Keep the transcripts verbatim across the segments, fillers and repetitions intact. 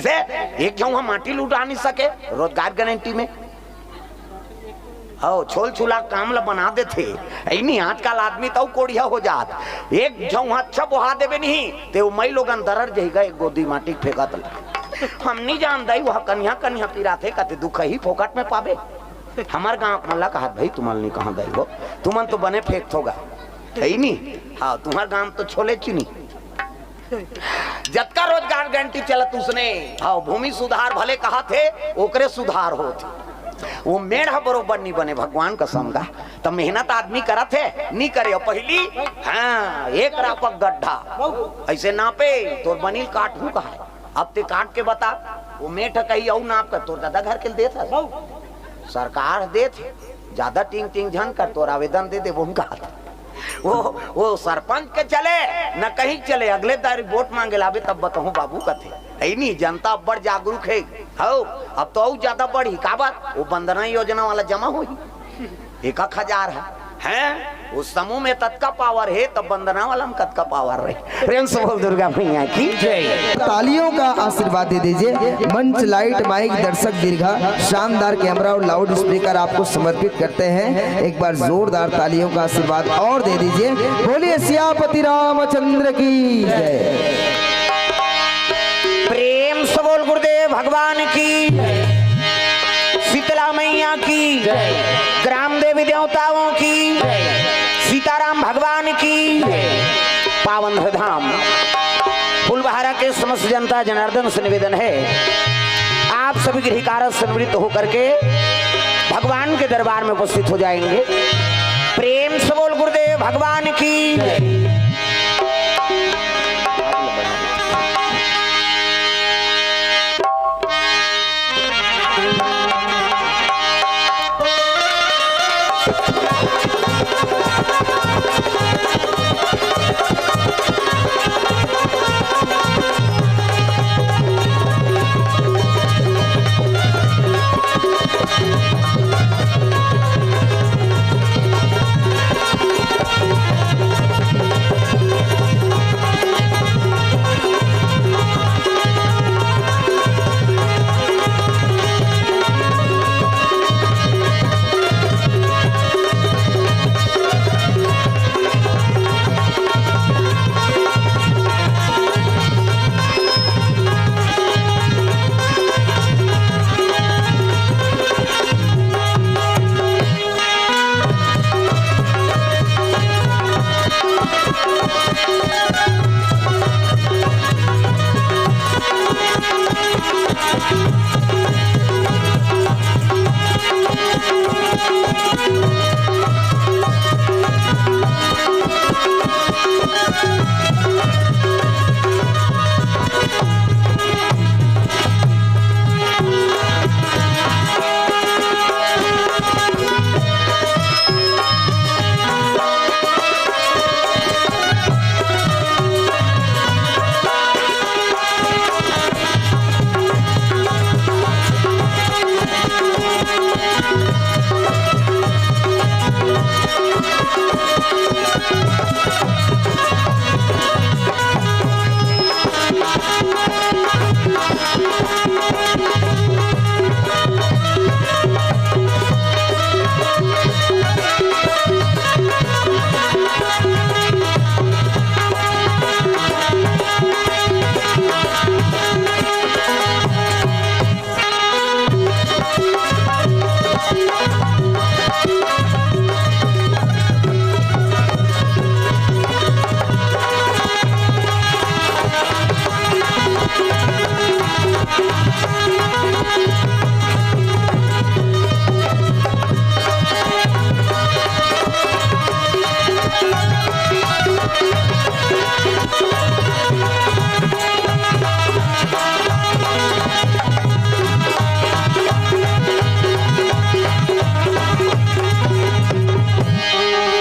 से एक झन ह माटी लुटा नहीं सके रोजगार गारंटी में। हव, छोल छुला काम ल बना देथे। अइ नहीं, आजकल आदमी त अउ कोढ़िया हो जात। एक झन ह अच्छा बोहा देबे नहीं, ते ओ मई लोगन दरर जही गा एक गोदी माटी फेंकत ले। हम नहीं जानत ही, ओह कनिहा कनिहा पिराथे, कथे दुख ही फोकट में पाबे। हमर गांव के मन ला कहत, भाई तुमन नहीं कहा दई हो, तुमन तो बने फेंकथो गा। अइ नहीं? हाँ, तुम्हर गांव तो छोले चुनी। जतका रोजगार गारंटी चलत उसने, हाँ, भूमि सुधार भले कहत हे, ओकरे सुधार होत हे। ओ मेड़ ह बरोबर नहीं बने, भगवान कसम गा। त मेहनत आदमी करत हे, नहीं करे। अउ पहिली, हाँ, एक रापक गड्ढा, अइसे नापे, तोर बनिल काटहूं कहाय। अब ते काट के बता, ओ मेड़ ह कही अउ नाप कर, तोर ददा घर के ल देत हस। सरकार देत हे, जादा टिंग टिंग झन कर, तोर आवेदन दे देबो हम कहा। ओ, ओ सरपंच के चले, न कहीं के चले, अगले दारी वोट मांगे ल आबे तब बतहूं बाबू कथे। अइ नहीं, जनता अब्बड़ जागरूक हे। हव, अब तो अउ जादा बढ़ही, काबर? ओ वंदना योजना वाला जमा होही। एक एक हजार हे, हैं? ओ समूह में ततका पावर हे, त वंदना वाला में कतका पावर रही। प्रेम से बोल दुर्गा मैया की जय। तालियों का आशीर्वाद दे दीजिए। मंच, लाइट, माइक, दर्शक दीर्घा, शानदार कैमरा और लाउड स्पीकर आपको समर्पित करते हैं। एक बार जोरदार तालियों का आशीर्वाद और दे दीजिए। बोलिए सियापति रामचंद्र की जय। प्रेम से बोल गुरुदेव भगवान की, शीतला मैया की, ग्राम देवी देवताओं की, सीताराम भगवान की। पावन धाम फुलबहारा के समस्त जनता जनार्दन से निवेदन है, आप सभी गृहकारज से निवृत्त होकर के भगवान के दरबार में उपस्थित हो जाएंगे। प्रेम से बोल गुरुदेव भगवान की।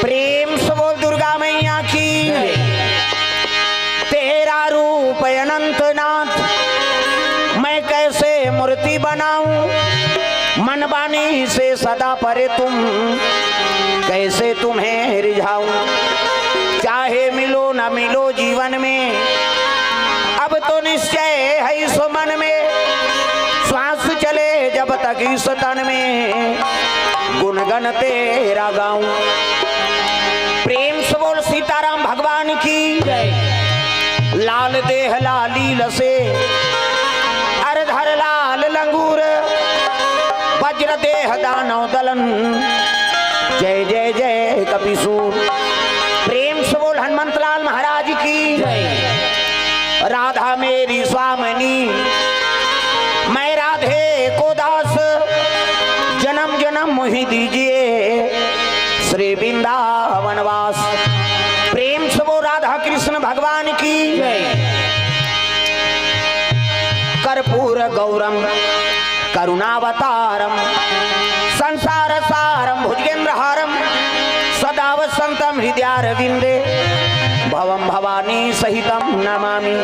प्रेम से बोल दुर्गा मैया की। तेरा रूप अनंत नाथ, मैं कैसे मूर्ति बनाऊं? मन बानी से सदा परे तुम, कैसे तुम्हें रिझाऊं? चाहे मिलो न मिलो जीवन में, अब तो निश्चय है इस मन में, इस तन में गुणगन तेरा गाऊं। प्रेम से बोल सीताराम भगवान की। जय। लाल देह लाली लसे, अर धर लाल लंगूर, वज्र देह दानव दलन। जय जय जय कपिसूर। प्रेम से बोल हनुमंतलाल महाराज की। जय। राधा मेरी स्वामिनी, मैं राधे को दास, जन्म जन्म मुहि दीजिए श्री वृंदावन वास। प्रेम से बोल राधा कृष्ण भगवान की। जय। कर्पूर गौरम करुणावतारम संसार सारम भुजगेंद्र हारम सदा वसंतम हृदयारविंदे भवम भवानी सहितम नमामि।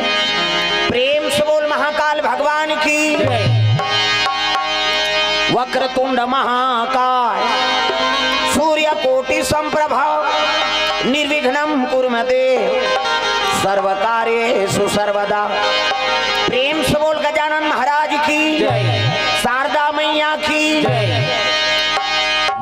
प्रेम से बोल महाकाल भगवान की। जय। वक्रतुंड महाकाय सूर्य कोटि संप्रभा निर्विघ्नं कुरु मे देव सर्व कार्येषु सर्वदा। प्रेम से बोल गजानन महाराज की। जय। शारदा मैया की। जय।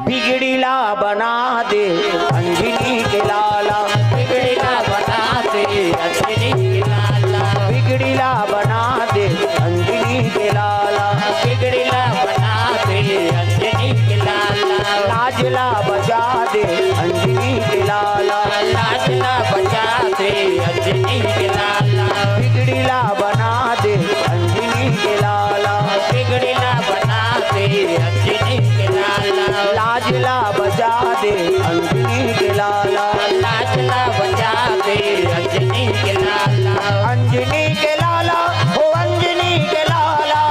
बिगड़ीला बना दे अंजनी के लाला। बिगड़ीला बना दे अंजनी के लाला। बिगड़ीला बना दे अंजनी के लाला। बिगड़ीला बना दे अंजनी के लाला। लाजला बचा दे अंजनी के लाला। लाजला बचा दे अंजनी के लाला। बिगड़ीला बना दे अंजनी के लाला। बिगड़ीला बना दे अंजनी के लाला। लाजला बचा दे अंजनी के लाला। लाजला बचा दे अंजनी के लाला। अंजनी के लाला हो अंजनी के लाला।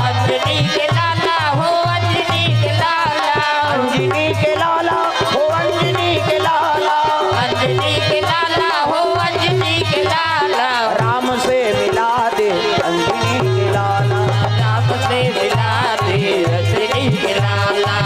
अंजनी के लाला हो अंजनी के लाला। अंजनी के लाला हो अंजनी के लाला। अंजनी के लाला हो अंजनी के लाला। राम से मिला दे अंजनी के लाला। राम से मिला दे अंजनी के लाला।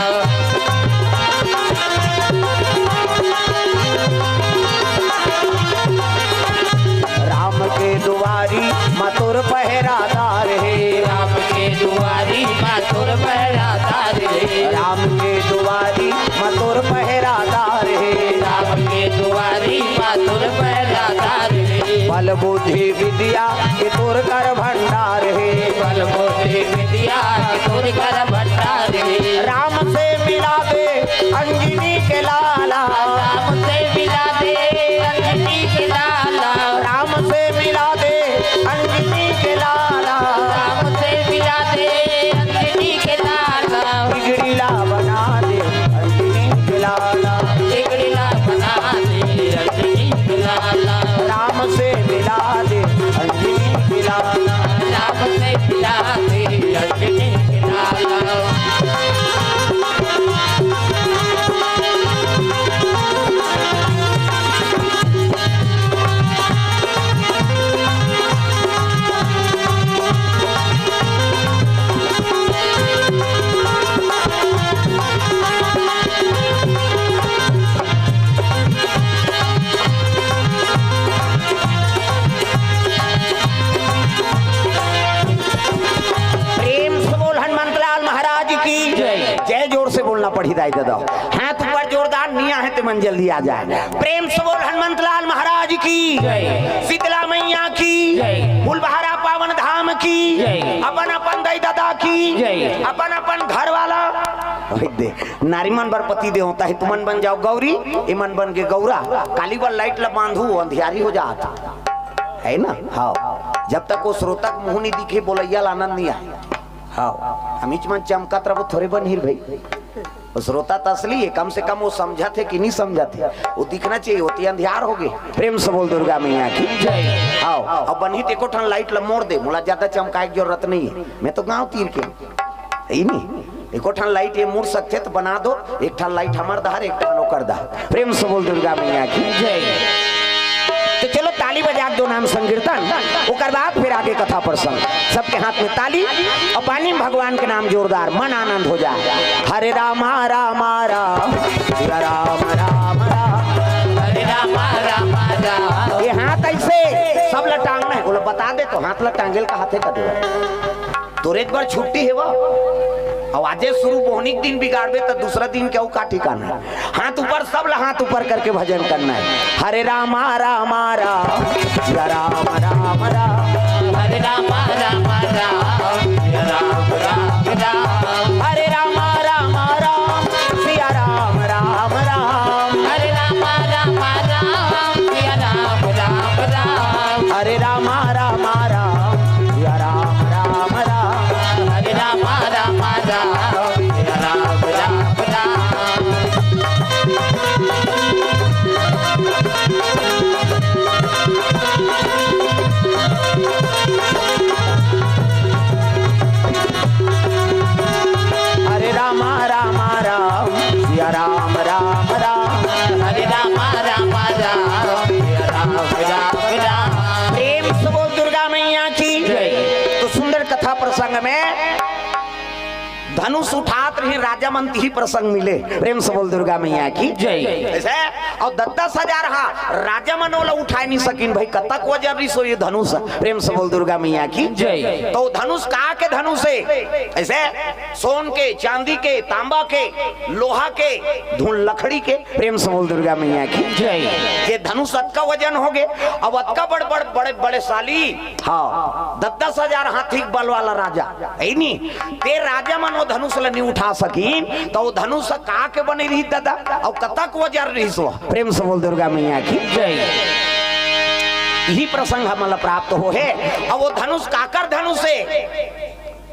राम के दुआरी मातुर पहरादार हे। राम के दुआरी मातुर पहरादार हे। राम के दुआरी मातुर पहरादार हे। राम के दुआरी मातुर पहरादार हे। बल बुद्धि विद्या के तोर कर भंडार हे। बल बुद्धि विद्या के तोर कर भंडार हे। राम से मिला दे अंजनी के लाला। राम से मिला दे अंजनी के लाला। राम से मिला दे अंजनी के लाला। राम से मिला दे अंजनी के लाला। बिगड़ीला बना दे अंजनी के लाला। बिगड़ीला बना दे अंजनी के लाला। राम से मिला दे अंजनी के लाला। राम से मिला दे अंजनी के लाला। प्रेम से बोल हनुमंतलाल महाराज की जय। जय। जोर से बोलना पड़ी दाई दादा। हाथ ऊपर जोरदार निया है ते मन जल्दी आ जाए। प्रेम से बोल हनुमंतलाल महाराज की जय। शीतला मैया की जय। फुलबहारा पावन धाम की जय। अपन अपन दाई दादा की जय। अपन अपन घर वाला। ओए दे, नारी मन बर पति देवता हे, तुमन बन जाओ गौरी, इमन बन के गौरा। काली बर लाइट ला बांधू, अंधियारी हो जात हे ना। हाँ, जब तक वो श्रोता के मुंह नहीं दिखे, बोलैया ला आनंद नहीं आए। हाँ, हमीच मन चमकत रहो, थोरे बन हिर भाई। वो श्रोता त असली हे, कम से कम वो समझत हे कि नहीं समझत हे, वो दिखना चाहिए। वो ती अंधियार हो गए। प्रेम से बोल दुर्गा मैया की जय। हाँ, अब बनही ते एको ठन लाइट ला मोड़ दे, मोला ज्यादा चमकाए के जरूरत नहीं हे, मैं तो गांव तीर के। हे नहीं, एको ठन लाइट ये मुड़ सकथे त बना दो, एक ठन लाइट हमर डहर, एक ठन ओकर डहर। प्रेम से बोल दुर्गा मैया की जय। तो चलो ताली बजा के दो नाम संकीर्तन, ओकर बाद फिर आगे कथा प्रसंग। सबके हाथ में ताली और पानी में भगवान के नाम जोरदार, मन आनंद हो जाए। हरे रामा रामा राम, राम राम राम। हरे रामा रामा राम। ये हाथ ऐसे सब ला टांगना हे, बोला बता दे तो हाथ ला टांगेल का हाथे का दे। तोरे एक बार छुट्टी हे वो। अब आजे शुरू बोहनी के दिन बिगाड़बे त दूसरा दिन के अउ का ठिकाना हे। हाथ ऊपर, सब ला हाथ ऊपर करके भजन करना हे। हरे रामा रामा राम, सिया राम राम राम। हरे रामा रामा राम, सिया राम राम राम। हरे रामा रामा राम, सिया राम राम राम। हरे रामा रामा राम, सिया राम राम राम। हरे रामा रामा राम, सिया राम राम राम। हरे रामा रामा राम, सिया राम राम राम। हरे रामा रामा राम, सिया राम राम राम। हरे रामा रामा राम, सिया राम राम राम। प्रेम से बोल दुर्गा मैया की जय। तो सुंदर कथा प्रसंग में धनुष उठात रहिन राजा मन, तिही प्रसंग मिले। प्रेम से बोल दुर्गा मैया की जय। ऐसे, अउ दस दस हजार हा राजा मन ओला उठाय नइ सकिन भाई, कतक वजन रिहिस होही धनुष। प्रेम से बोल दुर्गा मैया की जय। त ओ धनुष का के धनुष हे? ऐसे सोन के, चांदी के, तांबा के, लोहा के, धुन लकड़ी के। प्रेम से बोल दुर्गा मैया की जय। ये धनुष अतका वजन होगे, अब अतका बड़ बड़ बड़े बड़े साली, हाँ, दस दस हजार हाथी के बल वाला राजा हे नी, ते राजा मन ओ धनुष ल नइ उठा सकिन, त ओ धनुष का के बने रिहिस दादा, अउ कतक वजन रिहिस ओ? प्रेम से बोल दुर्गा मैया की जय। इही प्रसंग हमन ल प्राप्त होहे। अब ओ धनुष काकर धनुष हे?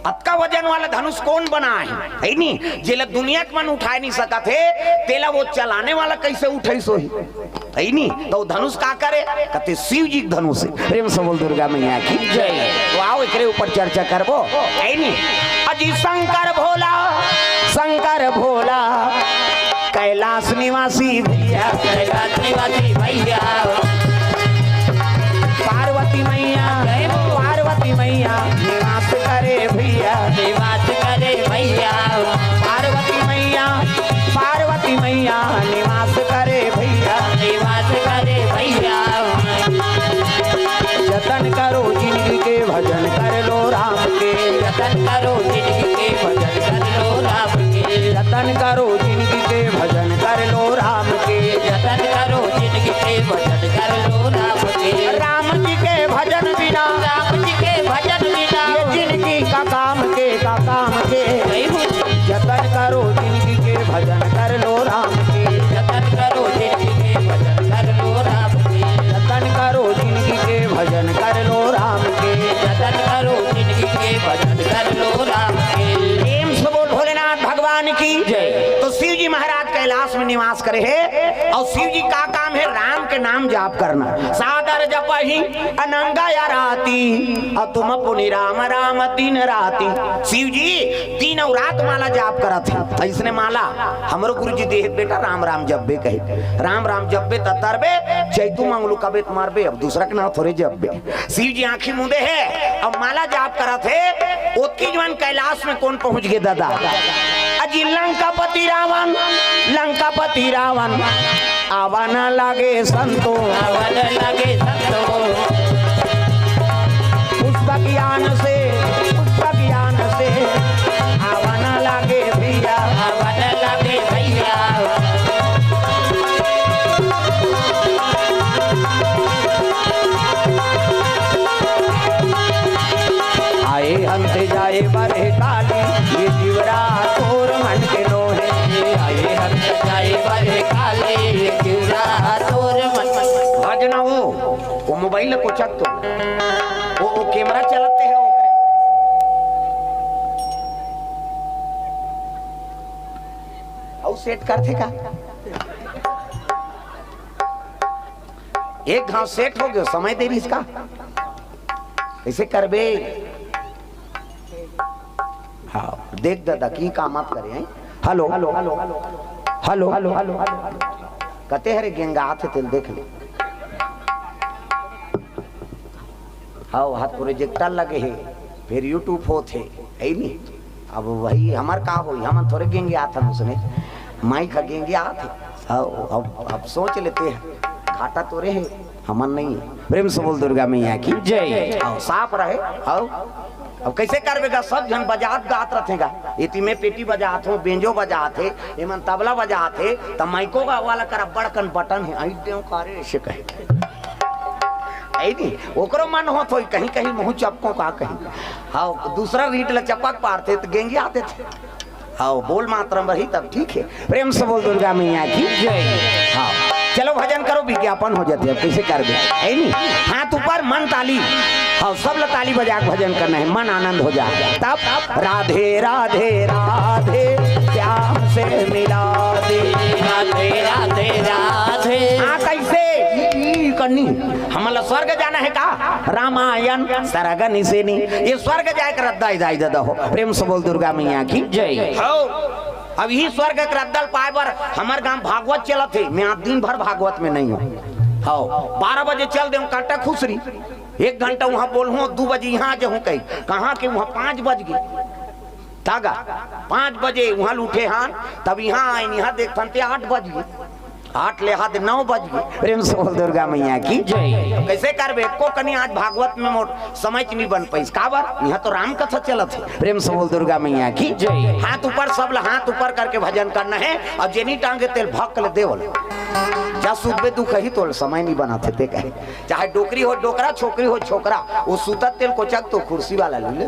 अतका वजन वाला धनुष कोन बनाय हे, हे नी? जेला दुनिया के मन उठाय नइ सकत हे, तेला ओ चलाने वाला कइसे उठइस होही, हे नी? त ओ धनुष काकर हे? कथे शिव जी के धनुष हे। प्रेम से बोल दुर्गा मैया की जय। त आओ एकरे ऊपर चर्चा करबो, हे नी? अजी शंकर भोला, शंकर भोला, कैलाश निवासी भैया, कैलाश निवासी भैया। पार्वती मैया, जय हो। पार्वती मैया निवास करे भैया, निवास करे भैया। पार्वती मैया, पार्वती मैया निवास करे भैया, निवास करे भैया। जतन करो जिनगी के, भजन कर लो राम के। जतन करो जिनगी के, भजन कर लो राम के। जतन करो जिनगी के, भजन कर लो राम के। जतन करो जिनगी के, भजन कर लो राम के। राम जी के भजन बिना, राम जी के भजन बिना, ये जिनगी का काम के, का काम के। जय हो। जतन करो जिनगी के, भजन कर लो राम के। जतन करो जिनगी के, भजन कर लो राम के। जतन करो जिनगी के, भजन कर लो राम के। जतन करो जिनगी के, भजन कर लो राम के। प्रेम से बोल भोलेनाथ भगवान की जय। तो शिव जी महाराज कैलाश में निवास करे हे, अउ शिव जी का काम हे? राम के नाम जाप करना। सादर जपहि अनंग आराती, अउ तुम पुनि राम राम दिन राती। शिव जी दिन अउ रात माला जाप करत हे। अइसने माला हमरो गुरु जी देहे बेटा, राम राम जपबे कहे। राम राम जपबे त तरबे, चैतू मंगलू कबे त मरबे, अब दूसरा के नाम थोरे जपबे। शिव जी आंखी मूंदे हे, अब माला जाप करत हे। ओतकी जुवार कैलाश में कोन पहुंच गे दादा? अजी लंकापति रावण, लंकापति रावण, आवा न लागे संतोष। आवा न लागे संतोष। पुष्प ज्ञान से, पुष्प ज्ञान से, आवा न लागे भैया। आवा न लागे भैया। आए हंस जाए बरहे काली, ये जीवरा तोर मन के नोहे। आए हंस जाए बरहे काली, ये जीवरा तोर मन। भजना हो, वो मोबाइल को चक तो, वो, वो कैमरा चलाते हैं ओकरे। अउ सेट करथे का? एक घांव सेट हो गयो, समय दे रहिस का? कइसे करबे? हाँ, देख दादा, की का मत करे, हैं? Hello, hello, hello, hello, hello, hello, hello. कते हरे गेंगा आथे तेल देख ले। हाँ, हाथ प्रोजेक्टर लगे हे, फिर YouTube होत हे, हे नी? अब वही हमर का होई, हमन थोरे गेंगे आथन उसने, माइक ह गेंगे आथे। अब, अब, अब सोच लेते हैं, घाटा तोरे हे, हमन नहीं है। प्रेम से बोल दुर्गा मैया की जय। आओ, साफ रहे, आओ। अब कइसे करबे गा, सब झन बजात गात रथे गा, एती में पेटी बजात हो, बेंजो बजात हे, एमन तबला बजात हे, त माइको गा वाला कर अब्बड़ कन बटन हे, अई देव का रे, अइसे कहे। अई नी, ओकरो मन होत होई, कहीं कहीं मुँह चपको का कहीं। हाँ, दूसरा रीट ल चपक पारथे त गेंगिया देथे। हाँ, बोल मात्रा में रही तब ठीक है। प्रेम से बोल दुर्गा मैया की जय। हाँ, चलो भजन करो, विज्ञापन हो जाथे, अब कइसे करबे? है नी? हाथ ऊपर, मन ताली। हाँ, सब ल ताली बजा के भजन करना है, मन आनंद हो जाए। तब राधे राधे राधे, श्याम से मिला दे। राधे राधे राधे। हाँ, कइसे? ई, ई करनी। हमला स्वर्ग जाना है का? रामायण सरग निसेनी। ये स्वर्ग जाए के रद्दा इदाई ददा हो। प्रेम से बोल दुर्गा मैया की जय। हो। अब इही स्वर्ग के रद्दा ल पाए बर हमर गांव भागवत चलत हे। मैं आज दिन भर भागवत में नहीं हूँ। हव, बारह बजे चल देहूँ कांटा खुसरी, एक घंटा उहाँ बोलहूँ, दू बजे इहाँ आ जाहूँ कही। कहाँ के उहाँ पाँच बज गे। तागा, पाँच बजे उहाँ ल उठे हन, तब इहाँ आइन, इहाँ देखथन ते आठ बज गे। आठ ले हाथ नौ बज गे। प्रेम से बोल दुर्गा मैया की जय। कइसे करबे? एको कनी आज भागवत में मोर समय च नहीं बन पाइस। काबर? इहाँ तो राम कथा चलत हे। प्रेम से बोल दुर्गा मैया की जय। हाथ ऊपर, सब ल हाथ ऊपर करके भजन करना है। अउ जेनी टांगे तेल भक्क ले देवल। जा सुतबे दुख ही तोल समय नहीं बनाथे ते कहे। चाहे डोकरी हो डोकरा, छोकरी हो छोकरा, वो सुतत तेल कोचक तो कुर्सी वाला ले ले।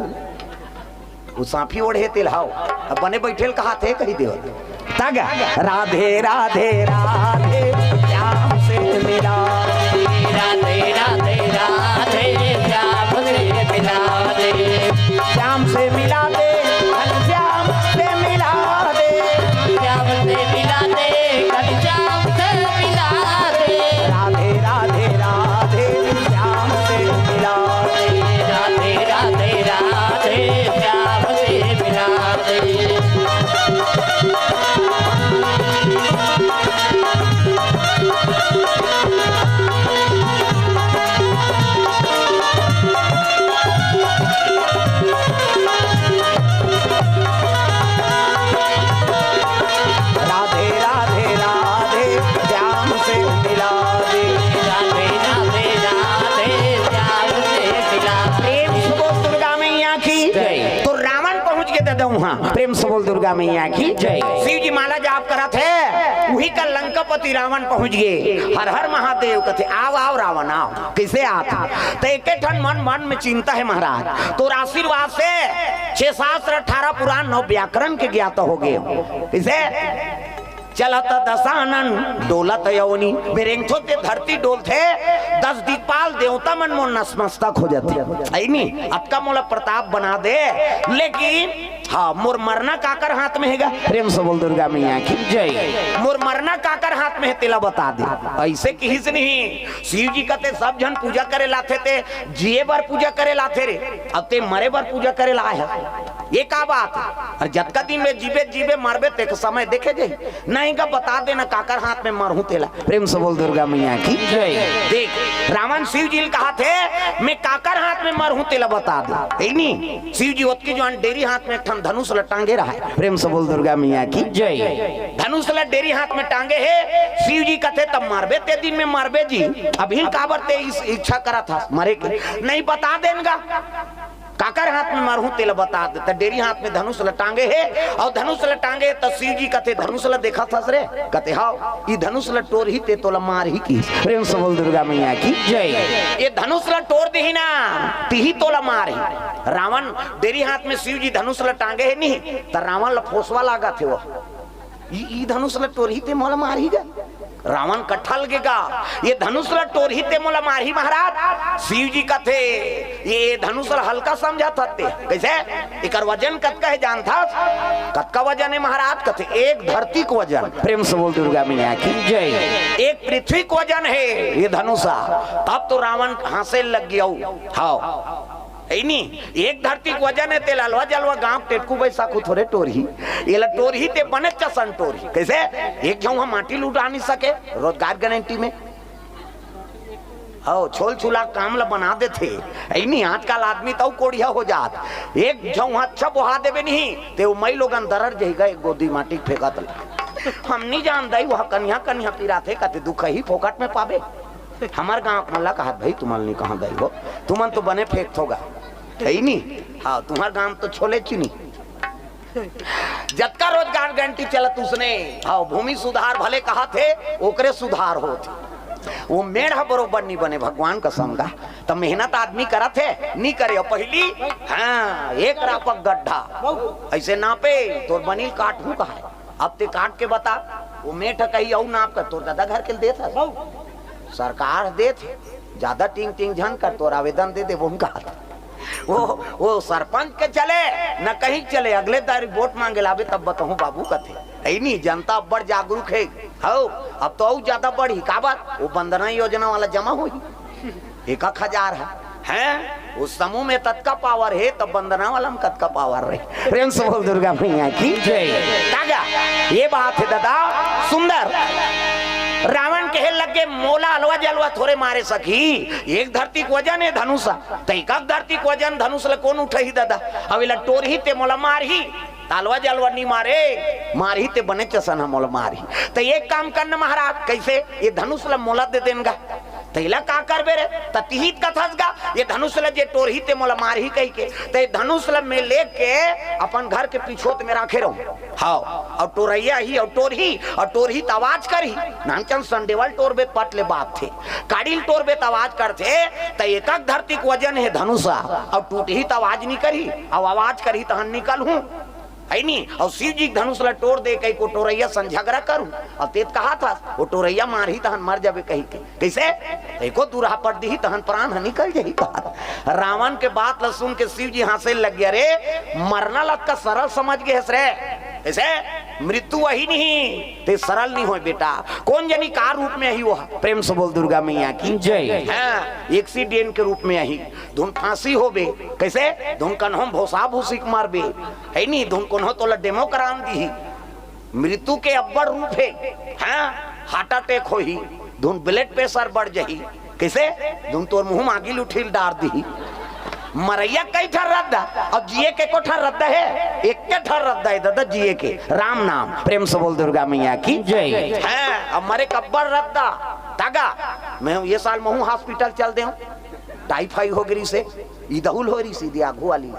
वो सांफी ओढ़े तेल हाव, अब बने बैठे ल कहाथे कही देवत। तग राधे राधे राधे, श्याम से मिला दे। राधे राधे राधे, श्याम से मिला दे। श्याम से मिला दे, श्याम से मिला दे। श्याम से मिला दे, श्याम से मिला दे। राधे राधे राधे, श्याम से मिला दे। राधे राधे राधे, श्याम से मिला दे। राधे राधे राधे, श्याम से मिला दे। राधे राधे राधे, श्याम से मिला दे। प्रेम से बोल दुर्गा मैया की जय। तो रावण पहुंच गे ददा उहाँ। प्रेम से बोल दुर्गा मैया की जय। शिव जी माला जाप करत हे, उही का लंकापति रावण पहुंच गे। हर हर महादेव कथे, आव आव रावण आव। कइसे आत? त एके ठन मन मन में चिंता हे महाराज, तोर आशीर्वाद से छह शास्त्र, अठारह पुराण, नौ व्याकरण के ज्ञाता हो गे। कइसे? चलत दसानन डोलत अवनी, बेरेंगथो ते धरती डोलथे, दस दिक्पाल देवता मन मोर नसमस्तक हो जाथे। अई नी, अतका मोला प्रताप बना दे, लेकिन हाँ, मोर मरना काकर हाथ में हे गा? प्रेम से बोल दुर्गा मैया की जय। मोर मरना काकर हाथ में हे, तेला बता दे। अइसे किहिस नहीं। शिव जी कथे सब झन पूजा करे ल आथे, ते जिए बर पूजा करे ल आथे रे, अब ते मरे बर पूजा करे ल आए हे। ये का बात हे? अरे जतका दिन में जीबे जीबे, मरबे ते समय देखे जाही। नहीं का बता देना काकर हाथ में मरहूं तेला। प्रेम से बोल दुर्गा मैया की जय। देख, रावण शिव जी ल कहाथे, मैं काकर हाथ में मरहूं तेला बता दे। हे नी? शिव जी ओतकी जुवार डेरी हाथ में एक ठन धनुष ल टांगे रहय। प्रेम से बोल दुर्गा मैया की जय। धनुष ल डेरी हाथ में टांगे हे। शिव जी कथे, तब मरबे ते दिन में मरबे जी, अभी काबर ते इस इच्छा करत हस मरे के? नहीं, बता देन गा। काकर हाथ में मरहूं तेला बता दे। त डेरी हाथ में धनुष ल टांगे हे, अउ धनुष ल टांगे हे त शिव जी कथे, धनुष ल देखत हस रे? कथे, हाव। ई धनुष ल टोरही ते तोला मारही किहिस। प्रेम से बोल दुर्गा मैया की जय। ये धनुष ल टोर दिही ना, तिही तोला मारही। रावण डेरी हाथ में शिव जी धनुष ल टांगे हे नहीं, त रावण ल फोसवा लागत हे वो। ई, ई धनुष ल टोरही ते मोला मारही गा। रावण कठल गे गा, ये धनुष ल टोरही ते मोला मारही महाराज। शिव जी कथे, ये धनुष ल हल्का समझत हस ते। कइसे? एकर वजन कतका हे जानथस? कतका वजन हे महाराज? कथे, एक धरती के वजन। प्रेम से बोल दुर्गा मैया की जय। एक पृथ्वी के वजन हे ये धनुष। तब तो रावण हाँसे लग गे। हाव। हे नी, एक धरती के वजन हे, तेला अलवा जलवा गांव टेटकू बैसाखू थोरे टोरही। एला टोरही ते बने चसन टोरही। कइसे? एक झन ह माटी ल उठा नहीं सके, रोजगार गारंटी में। हव, छोल छुला काम ल बना देथे। हे नी, आजकल आदमी त अउ कोढ़िया हो जात। एक झन ह अच्छा बोहा देबे नहीं, ते ओ मई लोगन दरर जही गा, एक गोदी माटी फेंकत ले। हम नहीं जानत दाई, वो कनिहा कनिहा पिराथे, कथे दुखही फोकट में पाबे। हमर गांव के मन ला कहत, भाई तुमन नहीं कहा दाई हो, तुमन तो बने फेंकथो गा। हे ही नहीं। हाँ, तुम्हर गांव तो छोले चुनी। जतका रोजगार गारंटी चलत उसने, हाँ, भूमि सुधार भले कहाथे, ओकरे सुधार होत। वो मेड़ ह बरोबर नहीं बने, भगवान कसम गा। त मेहनत आदमी करत हे, नहीं करे। अउ पहिली, हाँ, एक रापक गड्ढा, अइसे नापे, तोर बनिल काटहूँ कहाय। अब ते काट के बता, वो मेड़ ह कही अउ नाप कर, तोर ददा घर के देत हस। सरकार देत हे, ज्यादा टिंग टिंग झन कर, तोर आवेदन दे देबो हम कहात। वो, वो सरपंच के चले, न कहीं चले, अगले दारी वोट मांगे लाबे तब बताहूँ बाबू कथे। हे नहीं, जनता अब्बड़ जागरूक हे। हौ, अब तो अउ ज्यादा बढ़ही, काबर? वो वंदना योजना वाला जमा होही। एक एक हजार है, हैं? उस समूह में ततका पावर हे, तब वंदना वाला में कतका पावर रहे। प्रेम से बोल दुर्गा मैया की जय। तागा, ये बात है दादा, सुंदर। रावण कहे लगे, "मोला अलवा जलवा थोरे मारे सकी, एक धरती के वजन हे धनुष, त एक एक धरती के वजन धनुष ल कोन उठही दादा? अब एला टोरही ते मोला मारही, त अलवा जलवा नहीं मारे, मारही ते बने चसन ह मोला मारही। त एक काम करना महाराज, कइसे? ये धनुष ल मोला दे देन गा।" "त एला का करबे रे?" "त तिही त कथस गा, ये धनुष ल जे टोरही ते मोला मारही कहिके। त ये धनुष ल मैं लेके अपन घर के पिछोत में राखे रहूं।" हाँ, अउ टोरइया ही, अउ टोरही, अउ टोरही त आवाज करही। नानचन संडेवल टोरबे त पट ले बात थे, काड़िल टोरबे त आवाज करथे। त एक एक धरती के वजन हे धनुष, अउ टूटही त आवाज नहीं करही, अउ आवाज करही तहन निकलहूं। हे नहीं, अउ शिव जी के धनुष ल टोर दे कहिके टोरइया सन झगड़ा करू, अउ तेत कहाथस, वो टोरइया मारही तहन मर जाबे कहिके। कइसे? एको दूरहा पट दिही तहन प्राण ह निकल जाही कहात। रावण के बात ल सुन के शिव जी हंसे लग गया, "रे, मरना ल अतका सरल समझ गे हस रे? कइसे? मृत्यु वही नहीं, ते सरल नहीं होय बेटा।" कोन जनी का रूप में आही वो? प्रेम से बोल दुर्गा मैया की जय। हाँ, एक्सीडेंट के रूप में आही, धुन फांसी होबे, कइसे? धुन कन्हो भोसा भूसी के मारबे, हे नहीं, धुन कोनो तोला डेमो करान दिही। मृत्यु के अब्बड़ रूप हे, हाँ, हार्ट अटैक होही, धुन ब्लड प्रेशर बढ़ जही, कइसे? धुन तोर मुंह म आगी ल उठिल डार दिही। मरइया कई ठन रद्दा, अउ जिए के एको ठन रद्दा हे, एके ठन रद्दा हे दादा जिए के, राम नाम। प्रेम से बोल दुर्गा मैया की जय। हाँ, अउ मरे के अब्बड़ रद्दा, तागा, मैं ये साल महूं हॉस्पिटल चल देहूं, टाइफाइड हो गे रिहिसे, इदहुल हो रिहिसे, इदे आघू वाली।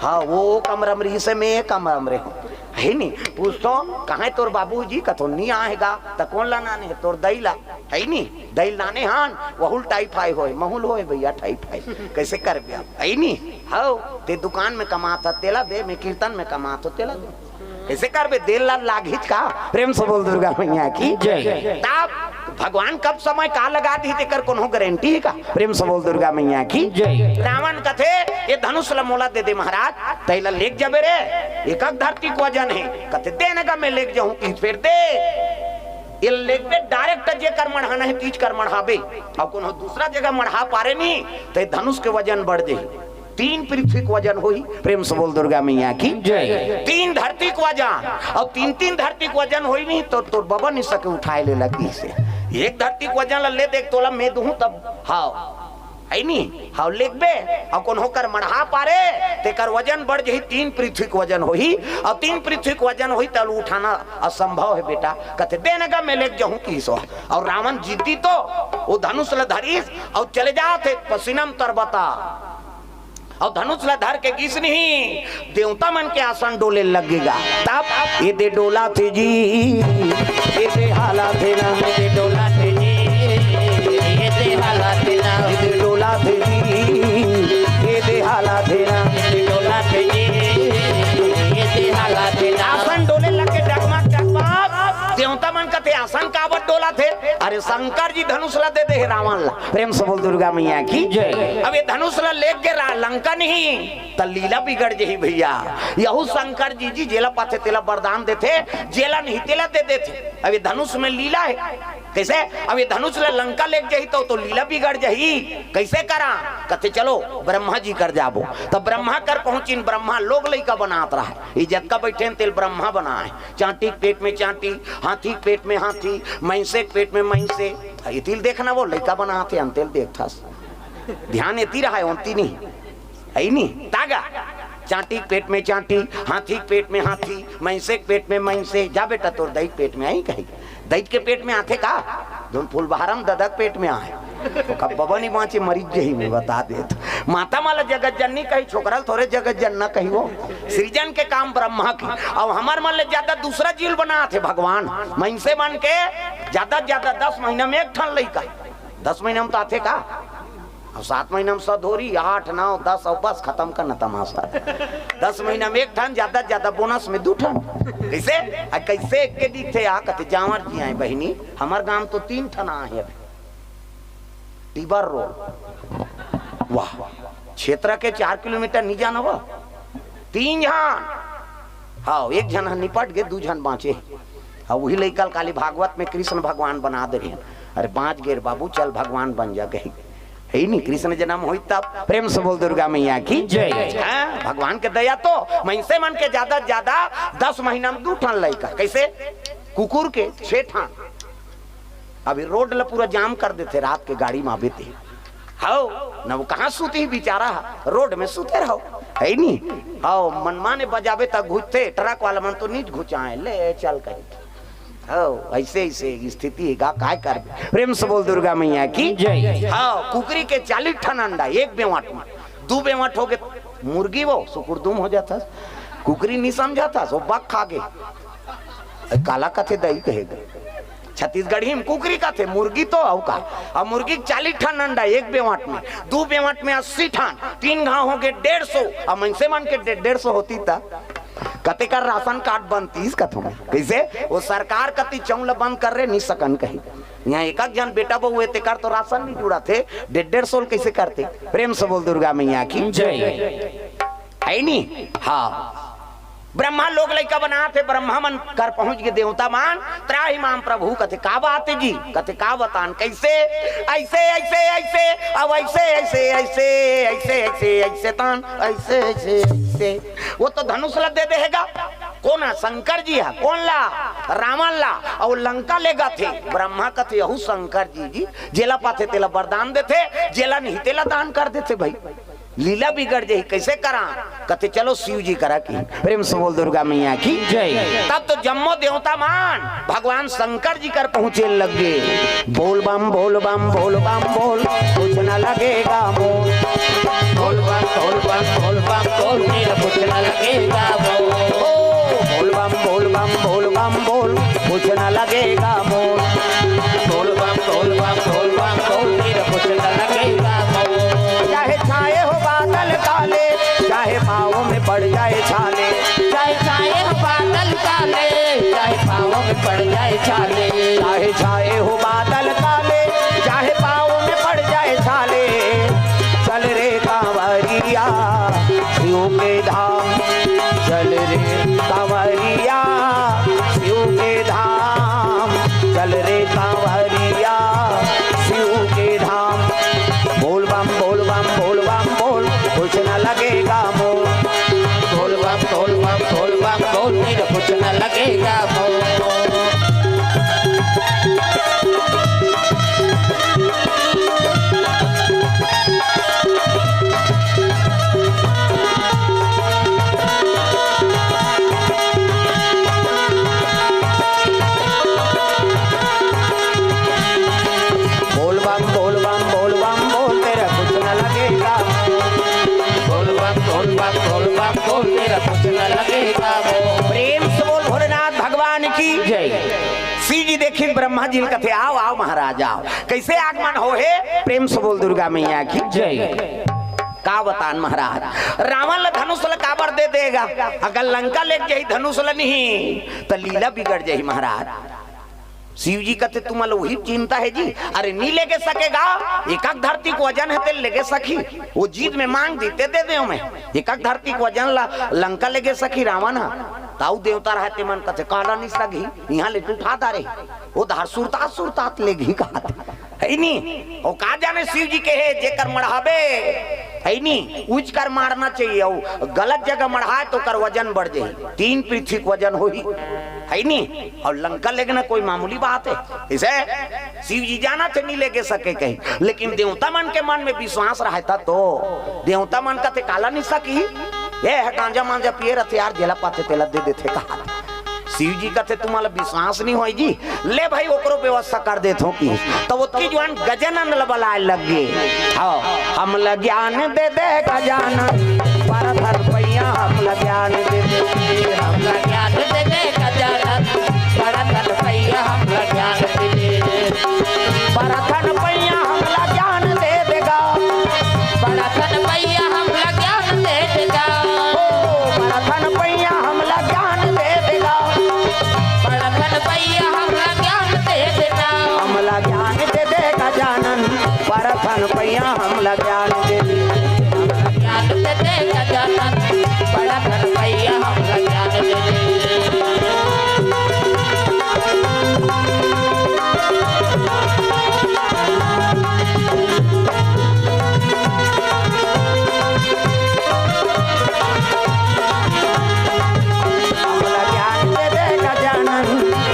हाँ, वो कमरा में रिहिसे, मैं ये कमरा में रहूं। हे नहीं, पूछथों, "कहाँ हे तोर बाबूजी?" कथों, "नहीं आए हे गा।" "त कोन ला लाने हे?" "तोर दई ला।" "हे नहीं, दई ल लाने हन, वहू ल टाइफाइड होय, महूं ल होय भैया टाइफाइड।" कइसे करबे अब? हे नहीं, हौ, ते दुकान में कमाथस, तेला दे, मैं कीर्तन में कमाथों, तेला दे। कइसे करबे? दे ल लागही च का? प्रेम से बोल दुर्गा मैया की जय। तब भगवान कब समय का लगा दिही तेकर कोनो गारंटी हे का? प्रेम से बोल दुर्गा मैया की जय। रावण कथे, "ये धनुष ल मोला दे दे महाराज, त एला लेग जाबे रे, एक एक धरती के वजन हे।" कथे, "दे न गा, मैं लेग जाहूं।" कि फेर दे, ये लेगबे डायरेक्ट जेकर मढ़ाना हे तीच कर मढ़ाबे, अउ कोनो दूसरा जगह मढ़ा पारे नहीं, त ये धनुष के वजन बढ़ जाही। तीन पृथ्वी के वजन होही। प्रेम से बोल दुर्गा मैया की जय। तीन धरती के वजन, अउ तीन तीन धरती के वजन होही नहीं त तोर बबा नहीं सके उठाए ले लगी से। एक धरती के वजन ल ले देख तोला मैं दूहूं तब, हाव, हे नहीं, हाव लेगबे, अउ कोनो कर मढ़ा पारे, तेकर वजन बढ़ जही, तीन पृथ्वी के वजन होही, अउ तीन पृथ्वी के वजन होही त उठाना असंभव हे बेटा। कथे, "दे न गा, मैं लेग जाहूं" किहिस। अउ रावण जिद्दी तो, वो धनुष ल धरिस, अउ चले जात हे पसीना म तरबता। अउ धनुष ल धर के गिस नहीं, देवता मन के आसन डोले लग गे गा। तब, "ये दे डोलाथे जी, ये दे हालाथे ना, ये दे डोलाथे जी, ये दे हालाथे ना, ये दे डोलाथे जी, ये दे हालाथे ना, ये दे डोलाथे जी, ये दे हालाथे ना।" आसन डोले लग गे, डगमग डगमग। देवता मन कथे, "आसन काबर डोलाथे?" "अरे शंकर जी धनुष ल दे दे हे रावण ल।" प्रेम से बोल दुर्गा मैया की जय। अब ये धनुष ल लेग गे रा-, लंका नहीं, त लीला बिगड़ जही भैया। यहू शंकर जी, जी जेला पाथे तेला वरदान देथे, जेला नहीं तेला दे देथे। अब ये धनुष में लीला हे। कइसे? अब ये धनुष ल लंका लेग जही त, त लीला बिगड़ जही। कइसे करा? कथे, "चलो ब्रह्मा जी कर जाबो।" त ब्रह्मा कर पहुंचिन, ब्रह्मा लोग लइका बनात रहय। ये जतका बइठे हन तेला ब्रह्मा बनाय। चांटी के पेट में चांटी, हाथी के पेट में हाथी, मइंसे के पेट में मइंसे। एती ल देखना वो लइका बनात हे, अंते ल देखथस। ध्यान एती रहय, ओन्ती नहीं। हे नहीं, तागा। चांटी के पेट में चांटी, हाथी के पेट में हाथी, मइंसे के पेट में मइंसे। जा बेटा, तोर दई के पेट में आही कही। दई के पेट में आथे का? धुन फूलबहारम ददा के पेट में आय। ओकर बबा नहीं बाँचे, मरिच जही में बता देत। माता मन ला जगत जननी कही, छोकरा ल थोरे जगत जनना कही। वो सृजन के काम ब्रह्मा के। अब हमर मन ले ज्यादा दूसरा जीव बनाथे भगवान। मइनसे मन के ज्यादा ज्यादा दस महीना में एक ठन लइका। दस महीना में तो आथे का? अब सात महीना में सधोरी, आठ, नौ, दस, अब बस खतम करना तमाशा। दस महीना में एक ठन, ज्यादा ज्यादा बोनस में दू ठन। कइसे? आ कइसे एक के दिखथे? आ कथे जांवर जी आए बहिनी, हमर गांव तो तीन ठन आहे अभी। टीबर रोड। वाह, क्षेत्र के चार किलोमीटर नहीं जाना वो। तीन झन। हाँ, एक झन ह निपट गे, दू झन बाँचे। हाँ, वही लइका ल काली भागवत में कृष्ण भगवान बना दे रहे हैं। अरे बाँच गे रे बाबू, चल भगवान बन जा कही। हे नहीं, कृष्ण जन्म होई तब। प्रेम से बोल दुर्गा मैया की। जय। हाँ, भगवान के दया तो मइनसे मन के ज्यादा ज्यादा दस महीना में दू ठन लइका। कइसे? कुकुर के छह ठन। अभी रोड ला पूरा जाम कर देथे रात के गाड़ी में आबे ते। हव, न वो कहाँ सूती बेचारा ह, रोड में सूते रहो, हे नी? हव, मनमाने बजाबे त घुचथे, ट्रक वाला मन तो नीच घुचाए, ले चल कही। हव, अइसे, अइसे स्थिति हे गा, काय करबे? प्रेम से बोल दुर्गा मैया की। जय। हव, कुकरी के चालीस ठन अंडा, एक बेंवट में, दू बेंवट होगे, मुर्गी वो सुकुरदुम हो जाथस, कुकरी नहीं समझाथस, वो बक खा गे। काला कथे दई कहेगा। छत्तीसगढ़ी में कुकरी कथे, मुर्गी तो अउ का। अब मुर्गी के चालीस ठन अंडा एक बेंवट में, दू बेंवट में अस्सी ठन, तीन घाव होगे डेढ़ सौ। अब मइनसे मन के डे-, डेढ़ सौ होती त कतेक राशन कार्ड बनतीस कथों में। कइसे? वो सरकार कती चौं ल बंद कर रे, नहीं सकन कही। इहाँ एक एक झन बेटा बहू हे, तेकर तो राशन नहीं जुड़ाथे, डेढ़ डेढ़ सौ ल कइसे करते? प्रेम से बोल दुर्गा मैया की। जय। हे नी? हाँ। ब्रह्मा लोग लइका बनाथे, ब्रह्मा मन कर पहुंच गे देवता मन, त्राहि माम प्रभु, कथे का बात हे जी, कथे का बतान, कइसे? अइसे, अइसे, अइसे, अब अइसे, अइसे, अइसे, अइसे, अइसे, अइसे तान, अइसे, अइसे, अइसे। वो तो धनुष ला दे देहेगा। कोन ह? शंकर जी ह। कोन ला? रावण ला। अउ लंका लेगथे। ब्रह्मा कथे, यहू शंकर जी, जी, जेला पाथे तेला वरदान देथे, जेला नहीं तेला दान कर देथे भाई। लीला बिगड़ जाही, कइसे करा? कथे चलो शिव जी करा की। प्रेम से बोल दुर्गा मैया की। जय। तब तो जम्मो देवता मन भगवान शंकर जी कर पहुंचे लग गे। बोल बम, बोल बम, बोल बम, बोल, कुछ न लगेगा मोल। बोल बम, बोल बम, बोल बम, बोल, तेरा कुछ न लगेगा मोल। ओ, बोल बम, बोल बम, बोल बम, बोल, कुछ न लगेगा मोल। बोल बम, बोल बम, बोल बम, बोल, तेरा कुछ न लगेगा मोल। चाहे छाए हो बादल काले, चाहे पाँव में पड़ जाए छाले। चाहे छाए हो बादल काले, चाहे पाँव में पड़ जाए छाले। चाहे छाए हो बादल काले, चाहे पाँव में पड़ जाए छाले। चल रे कांवरिया शिव के धाम, चल रे कांवरिया शिव के धाम, चल रे कांवरिया शिव के धाम। बोल बम, बोल बम, बोल बम, बोल, कुछ न लगेगा मोल। बोल बम, बोल बम, बोल बम, बोल, तेरा कुछ न लगेगा मोल। बोल बम, बोल बम, बोल बम, बोल, तेरा कुछ न लगेगा। बोल बम, बोल बम, बोल बम, बोल, तेरा कुछ न लगेगा। प्रेम से बोल भोलेनाथ भगवान की। जय। शिव जी देखिन ब्रह्मा जी ल कथे, "आओ, आओ महाराज, आओ।" कइसे आगमन हो हे? प्रेम से बोल दुर्गा मैया की। जय। का बतान महाराज, रावण ल धनुष ल काबर दे देगा? अगर लंका लेग जाही धनुष ल नहीं, त लीला बिगड़ जाही महाराज। शिव जी कथे, "तुमन ल वही चिंता हे जी।" अरे, नी लेगे सकेगा, एकक धरती के वजन हे, ते लेगे सकही। वो जीत में मांग दी, ते दे देंव मैं। एकक धरती के वजन ला लंका लेगे सकही रावण ह। ताऊ देवता रहे, ते मन कथे, "काला नी सगही, इहाँ ले उठा डारे।" वो धार सुरतात सुरतात लेगही कहत। हे नी? वो का जाने शिव जी के हे, जेकर मढ़ाबे, हे नी? उच कर मारना चाहिए। वो गलत जगह मढ़ाए तो ओकर वजन बढ़ जाही, तीन पृथ्वी के वजन होही। हे नी? अउ लंका लेगना कोई मामूली बात हे? इसे शिव जी जानथे नी लेगे सके कही, लेकिन देवता मन के मन में विश्वास रहता तो देवता मन कथे, "काला नी सकी, ये हे गांजा मांजा पिए रथे यार, जेला पाथे तेला दे देथे," कहा। शिव जी कथे, "तुम्हां ला विश्वास नहीं होय जी, ले भाई, ओकरो व्यवस्था कर देत हों।" कि त ओतकी जुवार गजानन ला बलाय लग गे। हाँ, "हमला ज्ञान दे दे गजानन, परथन पैया हमला ज्ञान दे दे।" हमला ज्ञान दे दे गजानन, परथन पैया हमला ज्ञान दे दे। परथन पैया हमला ज्ञान दे देगा। परथन पैया हमला ज्ञान दे देगा। ओ, परथन पैया हमला ज्ञान दे देगा। परथन पैया हमला ज्ञान दे देगा। हमला ज्ञान दे दे गजानन, परथन पैया हमला ज्ञान दे दे। हमला ज्ञान दे दे गजानन, परथन पैया हमला ज्ञान दे दे। हमला ज्ञान दे दे गजानन,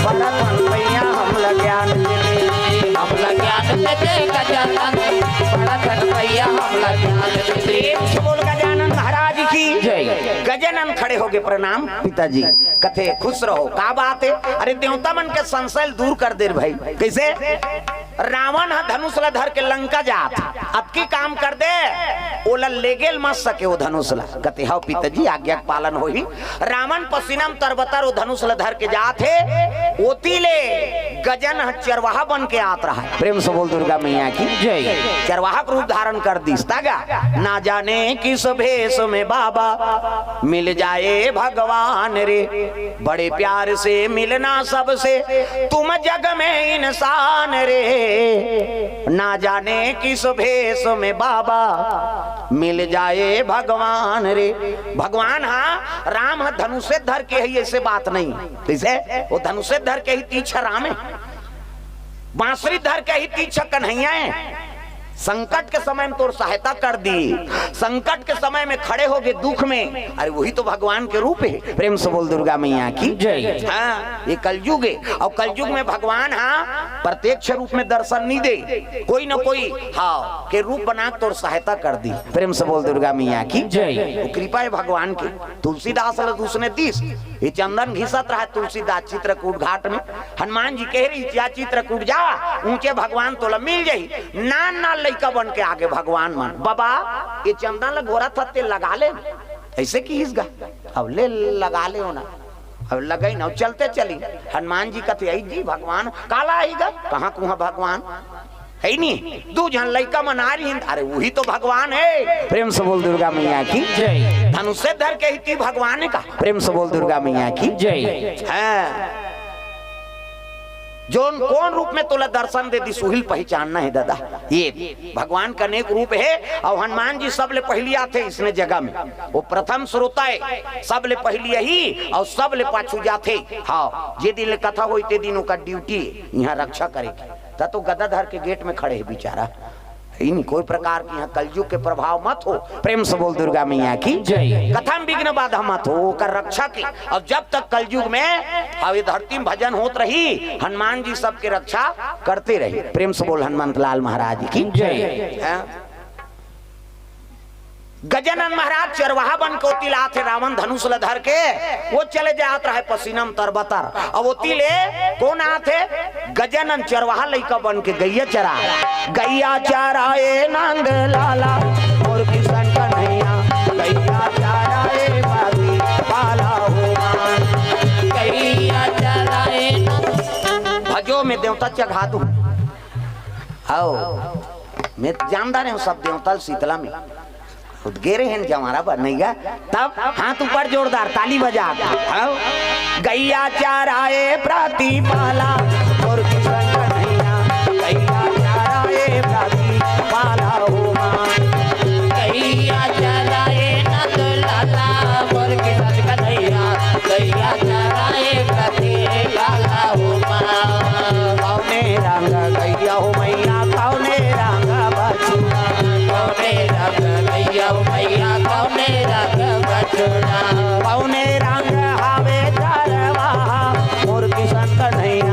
परथन पैया हमला ज्ञान दे दे। हमला ज्ञान दे दे गजानन, परथन पैया हमला ज्ञान दे दे। प्रेम से बोल गजानन महाराज की जय। गजानन खड़े होगे, "प्रणाम पिताजी।" कथे, "खुश रहो।" "का बात हे?" "अरे, देवता मन के संशय ल दूर कर दे रे भाई।" "कइसे?" "रावण ह धनुष ल धर के लंका जात, अतकी काम कर दे, ओला लेगे ल मत सके ओ धनुष ल।" कथे, "हव पिताजी, आज्ञा के पालन होही।" रावण पसीना म तरबतर ओ धनुष ल धर के जात हे, ओती ले गजन ह चरवाहा बन के आत रहय। प्रेम से बोल दुर्गा मैया की जय। चरवाहा के रूप धारण कर दिस। तागा, "ना जाने किस भेष में बाबा मिल जाए भगवान रे।" बड़े प्यार से मिलना सबसे तुम जग में इंसान रे, ना जाने किस भेष में बाबा मिल जाए भगवान रे। भगवान हा, राम हा धनुषे धर के हे, अइसे बात नहीं। कइसे? ओ धनुषे धर के ही तीछा राम हे, बांसुरी धर के ही तीछा कन्हैया हे। संकट के समय में तोर सहायता कर दी, संकट के समय में खड़े होगे दुख में, अरे वही तो भगवान के रूप हे। प्रेम से बोल दुर्गा मैया की जय। हाँ, ये कलयुग हे, अउ कलयुग में भगवान हा प्रत्यक्ष रूप में दर्शन नहीं दे, कोई न कोई हाँ के रूप बना के तोर सहायता कर दी। प्रेम से बोल दुर्गा मैया की जय। वो कृपा हे भगवान की। तुलसीदास ल उसने दिस, ये चंदन घिसत रहय तुलसीदास चित्रकूट घाट में। हनुमान जी कहे रहिस, "जा चित्रकूट जा, ऊंचे भगवान तोला मिल जाही।" नान नान लइका बन के आगे भगवान मन, "बाबा, ये चंदन ल घोरत हस ते लगा ले।" अइसे किहिस गा, "अब ले लगा ले हो ना।" अब लगइन, अब चलते चलिन। हनुमान जी कथे, "अई जी भगवान।" "काला अई गा?" "कहाँ कुहाँ भगवान?" हे नी, दू झन लइका मन आ रहिन, अरे वही तो भगवान हे। प्रेम से बोल दुर्गा मैया की जय। धनुषे धर के ही ती भगवान हे का? प्रेम से बोल दुर्गा मैया की जय। हाँ। जोन कोन रूप में तोला दर्शन दे दिस, उही ल पहिचानना हे दादा। ये भगवान के अनेक रूप हे, अउ हनुमान जी सबले पहिली आथे इसने जगह में। वो प्रथम श्रोता हे, सबले पहिली आही अउ सबले पाछू जाथे। हाँ, जे दिन ले कथा होही ते दिन ओकर ड्यूटी हे इहाँ रक्षा करे के। त तो गदा धर के गेट में खड़े हे बेचारा। इनी कोई प्रकार के इहाँ कलयुग के प्रभाव मत हो। प्रेम से बोल दुर्गा मैया की जय। कथा में विघ्न बाधा मत हो, ओकर रक्षा के। अउ जब तक कलयुग में हवे धरती में भजन होत रही, हनुमान जी सबके रक्षा करते रही। प्रेम से बोल हनुमंत लाल महाराज की जय। हाँ? गजानन महाराज चरवाहा बन के ओती ल आथे, रावण धनुष ल धर के वो चले जात रहय पसीना म तरबतर। अब ओती ले कोन आथे? गजानन चरवाहा लइका बन के गइया चरा। गइया चराए नंद लाला, मोर किशन कन्हैया, गइया चराए बाती पाला हो माँ। गइया चराए नंद। भजो में देवता चघा दूँ। आओ, मैं जानता नहीं हूँ सब देवता ल शीतला में। खुद गे रहेन जवारा बर नइ गा। तब हाथ ऊपर जोरदार ताली बजा। हाँ? गइया चराए प्रति पाला, मोर किशन कन्हैया। गइया चराए प्रति पाला हो माँ। गइया चराए नंद लाला, मोर किशन कन्हैया। गइया चराए प्रति पाला हो माँ। कउने रंग गइया हो मैया, कउने रंग बछुआ। कउने रंग गइया हो मैया, कउने रंग बछुआ। कउने रंग हावे चरवाहा, मोर किशन कन्हैया।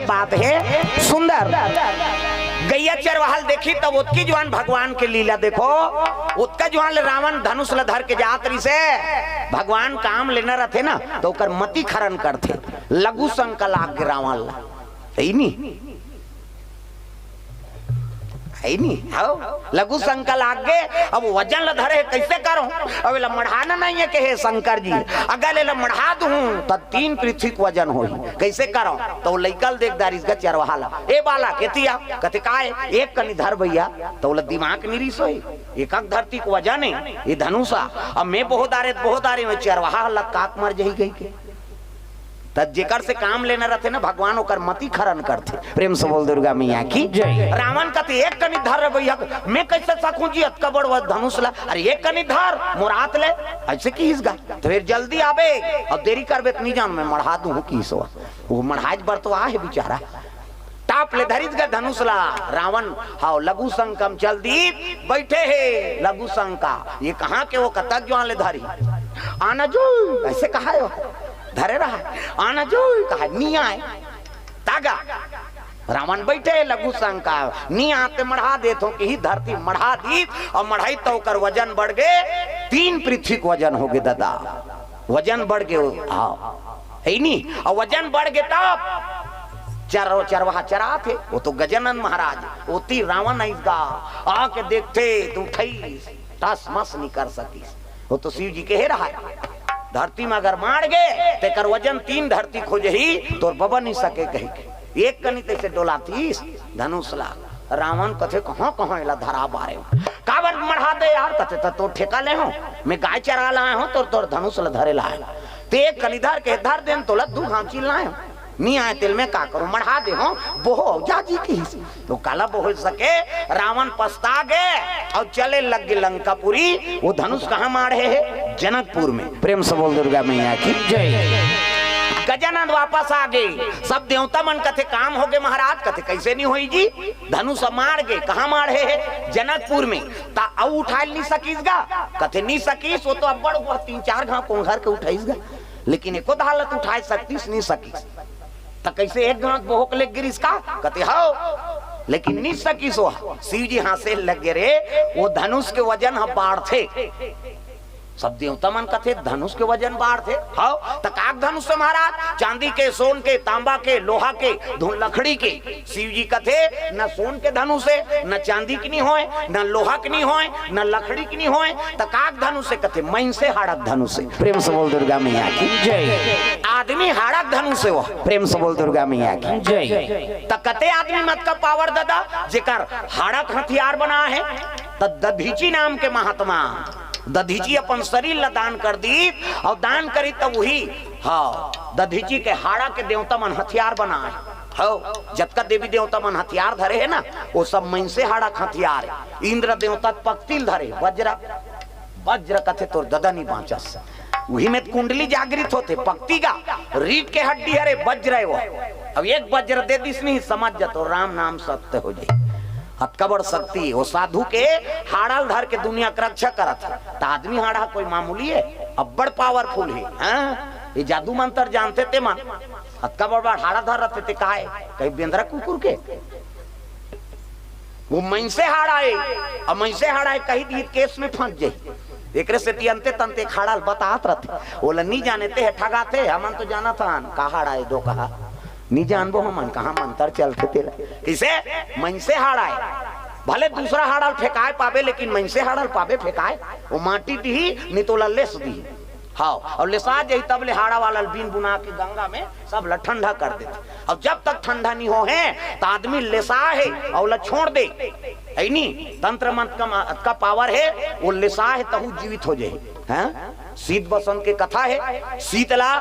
बात हे सुंदर। गैया चरवाहा ल देखी तब ओतकी जुवान भगवान के लीला देखो। ओतका जुवान ले रावण धनुष ल धर के जात रहिसे। भगवान काम लेना रथे ना, त ओकर मति खरन करथे। लघु शंका लाग गे रावण ला। हे नी? हे नी? हव? लघु शंका लाग गे। अब वजन ल धरे हे, कइसे करंव? अब एला मढ़ाना नइ हे, कहे शंकर जी, अगर एला मढ़ा दूहूं, त तीन पृथ्वी के वजन होही। कइसे करंव? त ओ लइका ल देख डारिस गा चरवाहा ला, "ए बालक, एती आ।" कथे, "काय?" "एक कनी धर भइया।" त ओला दिमाग नइ रिहिस होही, एकक धरती के वजन हे, ए धनुष आ। अब मैं बोहो डारेंव त बोहो डारेंव, ए चरवाहा ह लतका के मर जाही कहिके। त जेकर से काम लेना रथे ना भगवान, ओकर मति खरन करथे। प्रेम से बोल दुर्गा मैया की जय। रावण कथे, "एक कनी धर रे भइया, मैं कइसे सकहूं जी अतका बड़ धनुष ला? अरे एक कनी धर, मोर हाथ ले।" अइसे किहिस गा। त फेर, "जल्दी आबे, अब देरी करबे त नइ जान, मैं मढ़ा दूहूं," किहिस ओ। ओ मढ़ाए बर तो आहे बिचारा। टाप ले धरिस गा धनुष ला रावण। हव, लघु शंका म चल दीस, बइठे हे लघु शंका। ये कहां के ओ, कतक जुवान ले धरही? "आना जुई," अइसे कहाय ओ। धरे रहय। "आना जुई," कहाय, नइ आय। त गा रावण बइठे हे लघु शंका, "नइ आय ते मढ़ा देथंव," किहिस, धरती मढ़ा दीस। अउ मढ़ाइस त ओकर वजन बढ़ गे, तीन पृथ्वी के वजन होगे ददा। वजन बढ़ गे, हव, हे नी? अउ वजन बढ़ गे तब चर-, चरवाहा चरात हे, ओ तो गजानन महाराज, ओती रावण अइस गा, आके देखथे त उठइस, टस मस नइ कर सकिस। ओ तो शिव जी कहे रहय, "धरती म अगर माढ़ गे, तेकर वजन तीन धरती के हो जाही, तोर बबा नइ सके," कहिके। एक कनी तइसे डोलातिस धनुष ला। रावण कथे, "कहां कहां एला धरा बारे हंव? काबर मढ़ा दे यार?" कथे, "त तोर ठेका ले हंव, मैं गाय चरा लाय हंव, तोर, तोर धनुष ला धरे लाय हंव। ते एक कनी धर के धर देन, तोला दू घांव चिल्लाय हंव। नइ आय तेला मैं का करंव, मढ़ा दे हंव, बोहो जा जी," किहिस। त काला बोह सके, रावण पछता गे अउ चले लग गे लंकापुरी। ओ धनुष कहां माढ़े हे? जनकपुर में। प्रेम से बोल दुर्गा मैया की जय। गजानन वापस आ गे। सब देवता मन कथे, "काम होगे महाराज।" कथे, "कइसे नइ होही जी? धनुष माढ़ गे।" "कहां माढ़े हे?" "जनकपुर में।" "त अउ उठाय ल नइ सकिस गा?" कथे, "नइ सकिस, ओ तो अब्बड़, ओ तीन चार घांव कोंघर के उठइस गा, लेकिन एको धार ल त उठाय सकतिस, नइ सकिस।" "त कइसे एक घांव बोहक ले गिरिस का?" कथे, "हव, लेकिन नइ सकिस ओ ह।" शिव जी हंसे लग गे, "रे, ओ धनुष के वजन ह बाढ़थे।" सब देवता मन कथे, "धनुष के वजन बाढ़थे?" "हव।" "त का के धनुष हे महाराज?" "चांदी के, सोन के, तांबा के, लोहा के, धुन लकड़ी के।" शिव जी कथे, "न सोन के धनुष हे, न चांदी के नइ होय, न लोहा के नइ होय, न लकड़ी के नइ होय, त का के धनुष हे?" कथे, "मइनसे हाड़ा के धनुष हे।" प्रेम से बोल दुर्गा मैया की जय। आदमी हाड़ा के धनुष हे ओ। प्रेम से बोल दुर्गा मैया की जय। त कते आदमी म अतका पावर ददा, जेकर हाड़ा के हथियार बनाय हे? त दधीचि नाम के महात्मा, दधीचि अपन शरीर ला दान कर दीस, अउ दान करिस त उही, हव, दधीचि के हाड़ा के देवता मन हथियार बनाय। हव, जतका देवी देवता मन हथियार धरे हे ना, ओ सब मइनसे हाड़ा के हथियार हे। इंद्र देवता त पकती ल धरे हे, वज्र, वज्र कथे तोर ददा नइ बांचस। उही में त कुंडली जागृत होथे, पकती गा, रीढ़ के हड्डी हरे, वज्र हे ओ। अब एक वज्र दे दिस नहीं, समझ जा तोर राम नाम सत्य हो जाही। अतका बड़ शक्ति, ओ साधु के हाड़ा ल धर के दुनिया के रक्षा करत हे। त आदमी हाड़ा कोई मामूली हे, अब्बड़ पावरफुल हे। हां, ये जादू मंतर जानथे ते मन। अतका बड़ बड़ हाड़ा धर रथे ते काय? कहीं बेंदरा कुकुर के? ओ मइनसे हाड़ा हे, अउ मइनसे हाड़ा हे कहि दिही त केस में फंस जाही। एकरे सेती अंते तंते हाड़ा ल बतात रथे। ओला नइ जाने ते ह ठगाथे, हमन तो जानत हन, का हाड़ा हे दो कहा। नइ जानबो हमन, कहां मंतर चलथे तेला। कइसे? मइनसे हाड़ा हे। भले दूसरा हाड़ा ल फेंकाय पाबे, लेकिन मइनसे हाड़ा ल पाबे फेंकाय? ओ माटी दिही, नइ तो ओला लेस दिही। हव, अउ लेसा जाही तब ले हाड़ा वाला ल बीन बुना के गंगा में सब ल ठंडा कर देथे। अउ जब तक ठंडा नइ होहे, त आदमी लेसा हे अउ ओला छोड़ दे। हे नी? तंत्र मंत्र के म-, अतका पावर हे, ओ लेसा हे तहू जीवित हो जाही। हैं? शीत बसंत के कथा हे, शीत ला,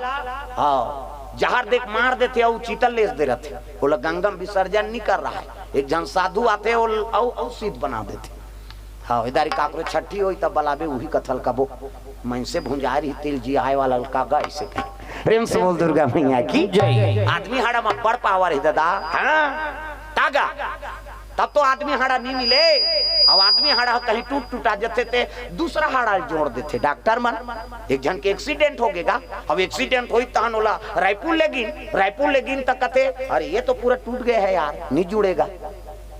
हव, जहर दे के मार देथे अउ चीतल लेस दे रथे। ओला गंगा म विसर्जन नइ कर रहय। एक झन साधु आथे, ओ, अउ, अउ शीत बना देथे। हव, ए दारी काकरो छट्ठी होही, तब बलाबे उही कथा ल कबो। मइनसे भुंजाय रही, तेल जियाय वाला ल का गा, अइसे कहे। प्रेम से बोल दुर्गा मैया की जय। आदमी हाड़ा म अब्बड़ पावर हे ददा। हां, त गा। तब तो आदमी हाड़ा नइ मिले। अब आदमी हाड़ा कहीं टूट टुटा जथे ते दूसरा हाड़ा ल जोड़ देथे डॉक्टर मन। एक झन के एक्सीडेंट हो गेगा, अब एक्सीडेंट होई तहन ओला रायपुर ले गिन, रायपुर ले गिन त कथे, "अरे ये तो पूरा टूट गया है यार, नहीं जुड़ेगा।"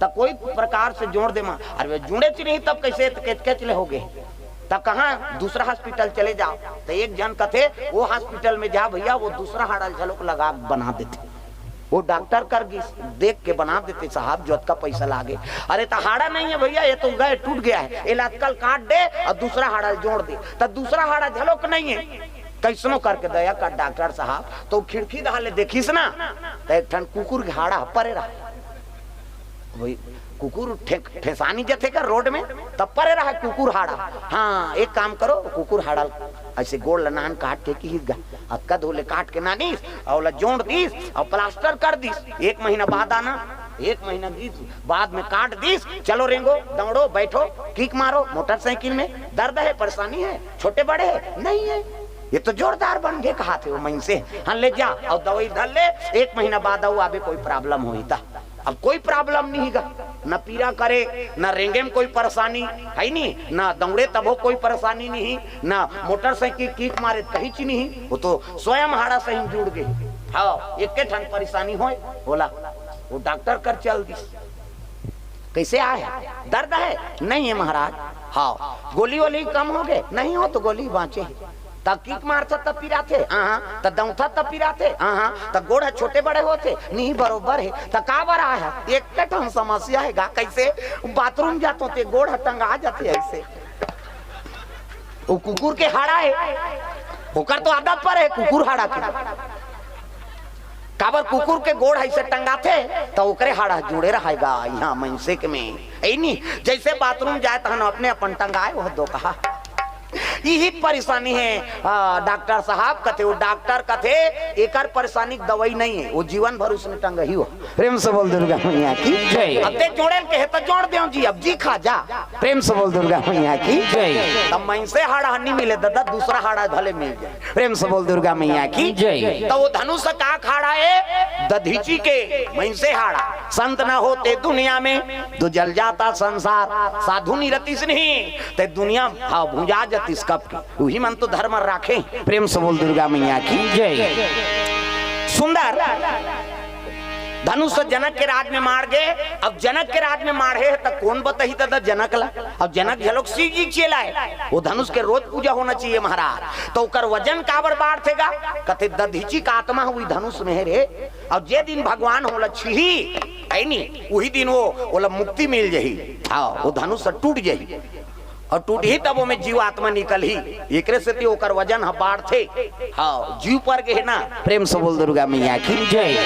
त कोई प्रकार से जोड़ दे मा, अरे वे जुड़े च नहीं तब कैसे त कैच कैच ले हो गए? त कहाँ दूसरा हॉस्पिटल चले जाओ, त एक झन कथे, "वो हॉस्पिटल में जा भैया, वो दूसरा हाड़ा ल घलोक लगा बना देथे।" वो डॉक्टर कर गिस, देख के बना देते साहब, जो अतका पैसा लागे। अरे त हाड़ा नहीं है भैया, ये तो गए, टूट गया है, एला अतका ल काट दे और दूसरा हाड़ा ल जोड़ दे। त दूसरा हाड़ा घलोक नहीं है, कैसनो करके दया कर डॉक्टर साहब। तो खिड़की डहर ले देखिस ना, त एक ठन कुकुर के हाड़ा परे रहा। वही कुकुर ठे-, ठेसानी जथे का रोड में, तब परे रहा कुकुर हाड़ा। हाँ, एक काम करो, कुकुर हाड़ा ल ऐसे गोड़ ल नान काट के किहिस गा, अक्का धोले काट के नानिस, अउ ओला जोड़ दिस, अउ प्लास्टर कर दिस। एक महीना बाद आना, एक महीना बीत, बाद में काट दिस, चलो रेंगो, दौड़ो, बैठो, किक मारो, मोटरसाइकिल में दर्द है, परेशानी है, छोटे बड़े है, नहीं है। ये तो जोरदार बन के कहाथे वो मइनसे। हाँ, ले जा, अउ दवाई धर ले, एक महीना बाद अउ आबे कोई प्रॉब्लम होई त। अब कोई प्रॉब्लम नहीं गा, न पीरा करे, न रेंगे में कोई परेशानी है नहीं, न दौड़े तभो कोई परेशानी नहीं, न मोटरसाइकिल किक मारे, कहीं चीज नहीं। वो तो स्वयं हाड़ा सही जुड़ गए। हाँ, एक के ठन परेशानी होए, बोला, वो डॉक्टर कर चल दिस। कैसे आए? दर्द है? नहीं है महाराज। हाँ, गोली वोली कम हो गए? नहीं हो तो गोली बाँचे। त किक मारथा त पिराथे, हाँ, त दौंथा त पिराथे, हाँ, त गोड़ ह छोटे बड़े होथे, नहीं बरोबर है, त काबर आय ह? एक ठन समस्या हे गा, कैसे? बाथरूम जातो ते गोड़ ह टंगा जाथे ऐसे। वो कुकुर के हाड़ा है, ओकर तो आदत पर है कुकुर हाड़ा के। काबर कुकुर के गोड़ ऐसे टंगाथे, त ओकरे हाड़ा जुड़े रहेगा यहाँ मनसे के में। ऐ नी, जैसे बाथरूम जाए तहन अपने अपन टंगाए, वो दो कहा। यही परेशानी है, आ, डॉक्टर साहब कथे, वो डॉक्टर कथे, एकर परेशानी के दवाई नहीं है, वो जीवन भर उसने टंगही हो। प्रेम से बोल दुर्गा मैया की जय। अब ते जोड़े के है तो जोड़ दे जी, अब जी खा जा। प्रेम से बोल दुर्गा मैया की जय। तब मनसे हाड़ा नहीं मिले दादा, दूसरा हाड़ा भले मिल जाए। प्रेम से बोल दुर्गा मैया की जय। तो वो धनुष का हाड़ा है? दधीची के मनसे हाड़ा। संत न होते दुनिया में तो जल जाता संसार, साधु निरतिस नहीं ते दुनिया, हाँ, भुंजा जतिस कब के। उही मन तो धर्म राखे। प्रेम से बोल दुर्गा मैया की जय। सुंदर धनुष जनक के राज में मार गे। अब जनक के राज में मारे हे त कोन बताही दादा जनक ला? अब जनक घलोक शिव जी के चेला हे, वो धनुष के रोज पूजा होना चाहिए महाराज। तो ओकर वजन काबर बाढ़थे गा? कथे दधीची का आत्मा हुई धनुष में हे रे। अब जे दिन भगवान ओला छीही, ऐ नी, उही दिन वो, ओला मुक्ति मिल जाही। हाँ, वो धनुष टूट जाही। अउ टूटही तब ओमे जीव आत्मा निकलही, एकरे सेती ओकर वजन ह बाढ़थे। हाँ, जीव पर गे हे ना। प्रेम से बोल दुर्गा मैया की जय।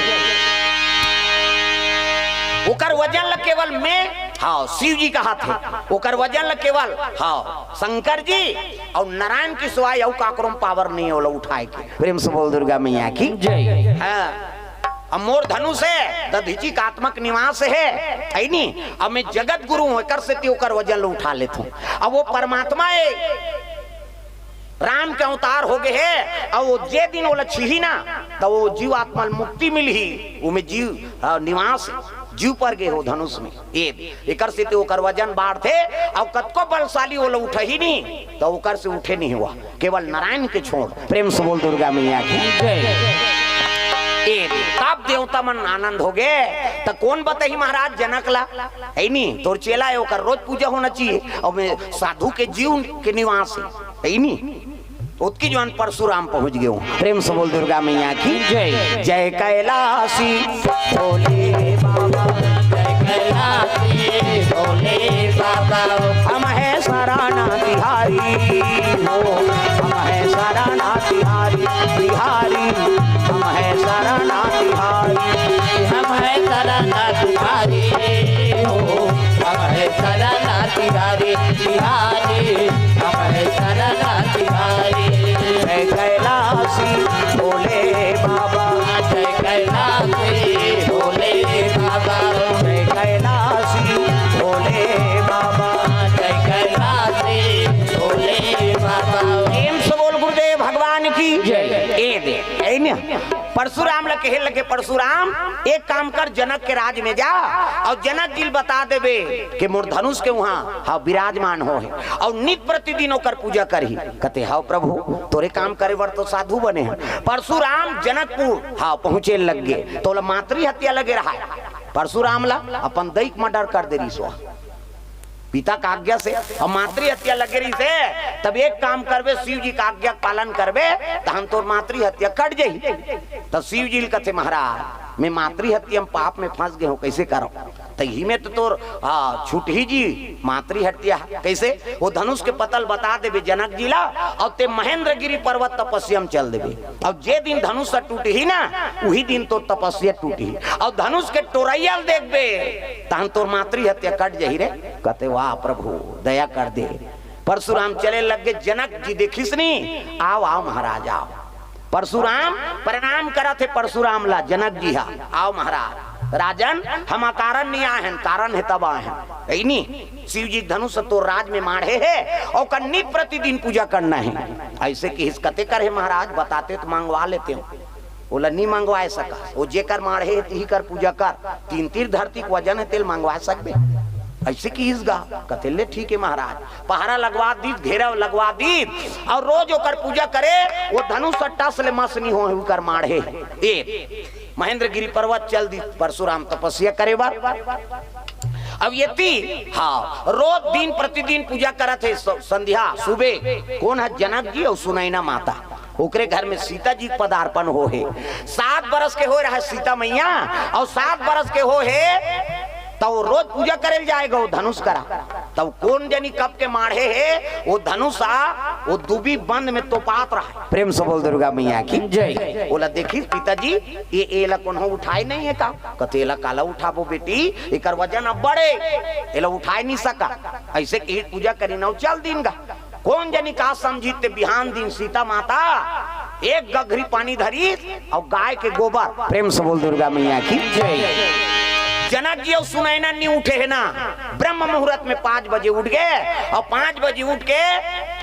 ओकर वजन ल केवल मैं, हाँ, शिव जी कहाथे, ओकर वजन ल केवल, हाँ, शंकर जी अउ नारायण के सिवाय अउ काकरो म पावर नहीं हे ओला उठाए के। प्रेम से बोल दुर्गा मैया की जय। हाँ। अब मोर धनुष हे, दधीची का आत्मक निवास हे, है नी? अब मैं जगत गुरु हूँ, एकर सेती ओकर वजन ल उठा लेथूं। अब वो परमात्मा हे, राम के अवतार हो गे हे, अब वो जे दिन ओला छीही ना, त वो जीव आत्मा ल मुक्ति मिलही, ओमे जीव, हाँ, निवास हे, जीव पर गे हे वो धनुष में। ए, एकर सेती ओकर वजन बाढ़थे, अउ कतको बलशाली ओला उठही नी, त ओकर से उठे नहीं हुआ। केवल नारायण के छोड़। प्रेम से बोल दुर्गा मैया की जय। ए, तब देवता मन आनंद हो गे। त कोन बताही महाराज जनक ला? है नी, तोर चेला हे, ओकर रोज पूजा होना चाहिए। अउ मैं साधु के जीव के निवास हे, है नी? ओतकी जुवार परशुराम पहुंच गे। प्रेम से बोल दुर्गा मैया की जय। जय कैलासी भोले बाबा, जय कैलासी भोले बाबा। हम है शरण बिहारी हो, हम है शरण बिहारी, बिहारी, हम है शरण बिहारी। हम है शरण बिहारी हो, हम है शरण बिहारी, बिहारी, हम है शरण बिहारी। जय कैलासी भोले बाबा, जय कैलासी भोले बाबा, जय कैलासी भोले बाबा, जय कैलासी भोले बाबा। प्रेम से बोल गुरुदेव भगवान की जय। ए दे, ए ने। परशुराम ल कहे लगे, "परशुराम, एक काम कर, जनक के राज में जा अउ जनक जी ल बता देबे कि मोर धनुष के उहाँ, हाँ, विराजमान हो हे अउ नित प्रतिदिन ओकर पूजा करही।" कथे, "हव प्रभु, तोरे काम करे बर तो साधु बने हन।" परशुराम जनकपुर, हाँ, पहुँचे लग गे, त ओला मातृ हत्या लगे रहाय। परशुराम ला अपन दई के मर्डर कर दे रिहिस ओ ह। पिता का आज्ञा से अउ मातृ हत्या लगे रहिसे, तब एक काम करबे, शिव जी का आज्ञा के पालन करबे, तहन तोर मातृ हत्या कट जाही। त शिव जी ल कथे, "महाराज, मैं मातृ हत्या म पाप में फंस गे हूँ, कइसे करंव?" त इही में तो तोर, आ, छूटही जी मातृ हत्या। कइसे? ओ धनुष के पता ल बता देबे जनक जी ला, अउ ते महेंद्रगिरी पर्वत तपस्या म चल देबे। अउ जे दिन धनुष ह टूटही ना, उही दिन तोर तपस्या टूटही। अउ धनुष के टोरइया ल देखबे, तहन तोर मातृ हत्या कट जाही रे। कथे, "वाह प्रभु, दया कर दे।" परशुराम चले लग गे, जनक जी देखिस नी, "आव, आव महाराज, आव।" परशुराम प्रणाम करत हे परशुराम ला, जनक जी हा, "आव महाराज।" "राजन, हम अकारण नी आए हन, कारण हे तब आए हन।" कही नी, "शिव जी के धनुष तोर राज में माढ़े हे, ओकर नित प्रतिदिन पूजा करना हे।" अइसे किहिस, "कते कर हे महाराज, बताते त मंगवा लेतेंव।" ओला नी मंगवाए सकस। ओ जेकर माढ़े हे, तिही कर पूजा कर। तीन तीर धरती के वजन हे, तेल मंगवा सकबे? अइसे किहिस गा। कथे, "ले ठीक हे महाराज।" पहरा लगवा दीस, घेरा लगवा दीस, अउ रोज ओकर पूजा करे। ओ धनुष ह टस ले मस नी होय, उकर माढ़े हे। ए, महेंद्रगिरी पर्वत चल दीस परशुराम तपस्या करे बर। अब एती, हाँ, रोज दिन प्रतिदिन पूजा करत हे, स-, संध्या, सुबह। कोन ह? जनक जी अउ सुनैना माता। ओकरे घर में सीता जी के पदार्पण हो हे। सात बरस के होय रहय सीता मैया, अउ सात बरस के हो हे, त वो रोज पूजा करे ल जाय गा वो धनुष करा। त वो कोन जनी कब के माढ़े हे, वो धनुष आ, वो दूबी बंद में तोपात रहय। प्रेम से बोल दुर्गा मैया की जय। ओला देखिस पिताजी, ये, एला कोनो उठाय नहीं हे का? कथे, "एला काला उठाबो बेटी, एकर वजन अब्बड़ हे, एला उठाय नहीं सका।" अइसे किहिस पूजा करिन अउ चल दीन गा। कोन जनी का समझिस ते बिहान दिन सीता माता एक गघरी पानी धरिस अउ गाय के गोबर, प्रेम से बोल दुर्गा मैया की जय। जनक जी अउ सुनैना नी उठे हे ना, ब्रह्म मुहूर्त में पाँच बजे उठ गे अउ पाँच बजे उठ के,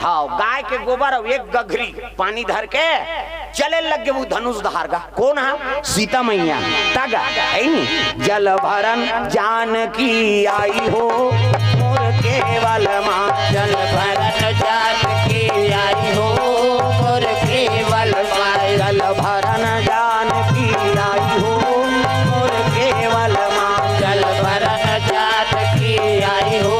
हाँ, गाय के गोबर अउ एक गघरी पानी धर के चले लग गे वो धनुष धार गा। कोन हा? सीता मैया। तगा, ऐनी, "जल भरन जानकी आई हो, मोर केवल माय।" जल भरन जानकी आई हो, मोर केवल माय। जल भरन जानकी आई हो, मोर केवल माय। जल भरन जानकी आई हो,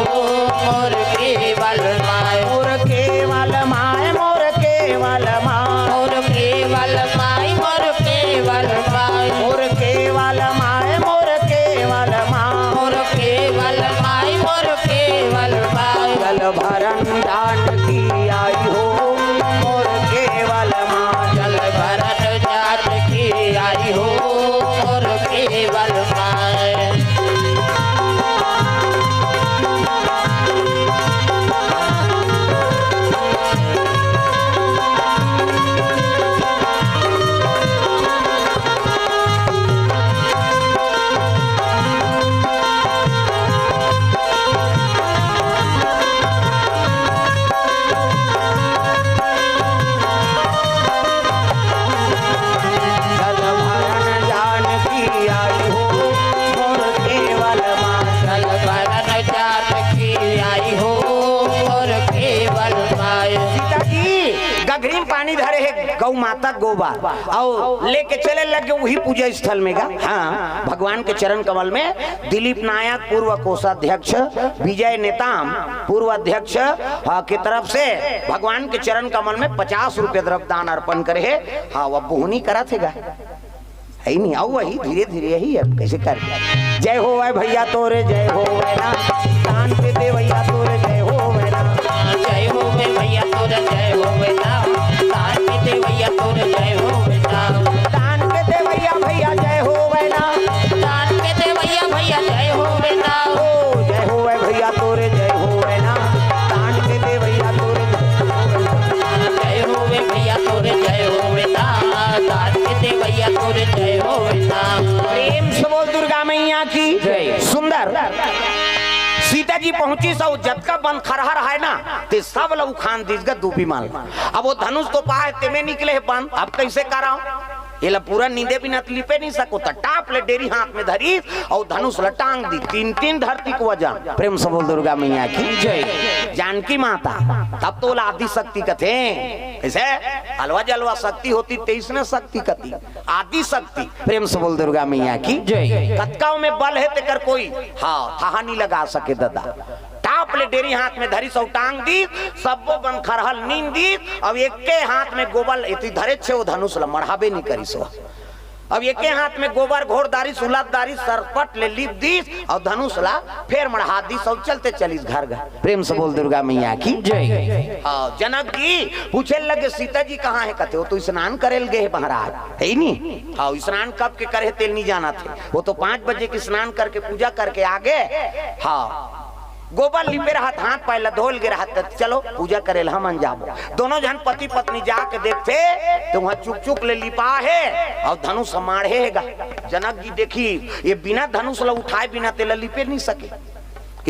मोर केवल माय। मोर केवल माय, मोर केवल माय। मोर केवल माय, मोर केवल माय। मोर केवल माय, मोर केवल माय। मोर केवल माय, मोर केवल माय। जल भरन जानकी आई हो, मोर केवल माय। जल भरन जानकी आई हो, मोर केवल माय। जल भरन जानकी आई हो, मोर केवल माय। जल भरन जानकी आई हो, मोर केवल माय। सीता जी गघरी म पानी धरे हे, गौ माता गोबर, अउ लेके चले लग गे उही पूजा स्थल में गा। हाँ, भगवान के चरण कमल में दिलीप नायक, पूर्व कोषाध्यक्ष, विजय नेताम, पूर्व अध्यक्ष, हाँ, के तरफ से भगवान के चरण कमल में पचास रुपया द्रव्य दान अर्पण करे हे। हाँ, वो बोहनी करत हे गा। है नहीं, आओ वही धीरे धीरे ही अब कैसे कर। जय होवै भैया तोरे, जय होवै ना। दान के देवैया तोरे, जय होवै ना। जय होवै भैया तोरे, जय होवै ना। दान के देवैया तोरे, जय होवै ना। दान के देवैया भैया, जय होवै ना। दान के देवैया भैया, जय होवै ना। ओ, जय होवै भैया तोरे, जय होवै ना। दान के देवैया तोरे, जय होवै ना। जय होवै भैया तोरे, जय होवै ना। दान के देवैया तोरे, जय होवै ना। प्रेम से बोल दुर्गा मैया की जय। सुंदर। सीता जी पहुंचिस अउ जतका बन खरहर है ना, ते सब ल उखान दिस गा दूबी मन। अब वो धनुष तो पाय, तेमे निकले हे बन, अब कैसे कराओ? एला पूरा नींदे बिना त लिपे नहीं सको, त टाप ले डेरी हाथ में धरिस अउ धनुष ल टांग दी। तीन तीन धरती के वजन। प्रेम से बोल दुर्गा मैया की जय। जानकी माता, तब तो ओला आदि शक्ति कथे। ऐसे अलवा जलवा शक्ति होती, तेईस ने शक्ति कती, आदि शक्ति। प्रेम से बोल दुर्गा मैया की जय। कतका में बल है तेकर कोई, हाँ, थाहा नहीं लगा सके ददा। टाप ले डेरी हाथ में धरिस अउ टांग दी, सब्बो बन खरहल नींद दी। अब एके हाथ में गोबर एती धरे छे, वो धनुष ल मढ़ाबे नहीं करिस हो। अब एके हाथ में गोबर घोर दारिस, उलद दारिस, सरपट ले लीप दीस अउ धनुष ला फेर मढ़ा दीस अउ चलते चलिस घर घर। प्रेम से बोल दुर्गा मैया की जय। हाँ, जनक जी पूछे लगे, सीता जी कहाँ है? कथे, वो तो स्नान करे ल गे है महाराज, है ही नहीं। हाँ, स्नान कब के करे तेल नहीं जाना थे, वो तो पाँच बजे के स्नान करके पूजा करके आ गे। हाँ, गोबर लिपे रहत, हाथ पैर ला धोल गे रहत, त चलो पूजा करे ल हमन जाबो। दोनों झन पति पत्नी जाके देखथे त उहाँ चुक चुक ले लिपा हे अउ धनुष माढ़े हे गा। जनक जी देखिस, ये बिना धनुष ला उठाए बिना तेला लिपे नहीं सके।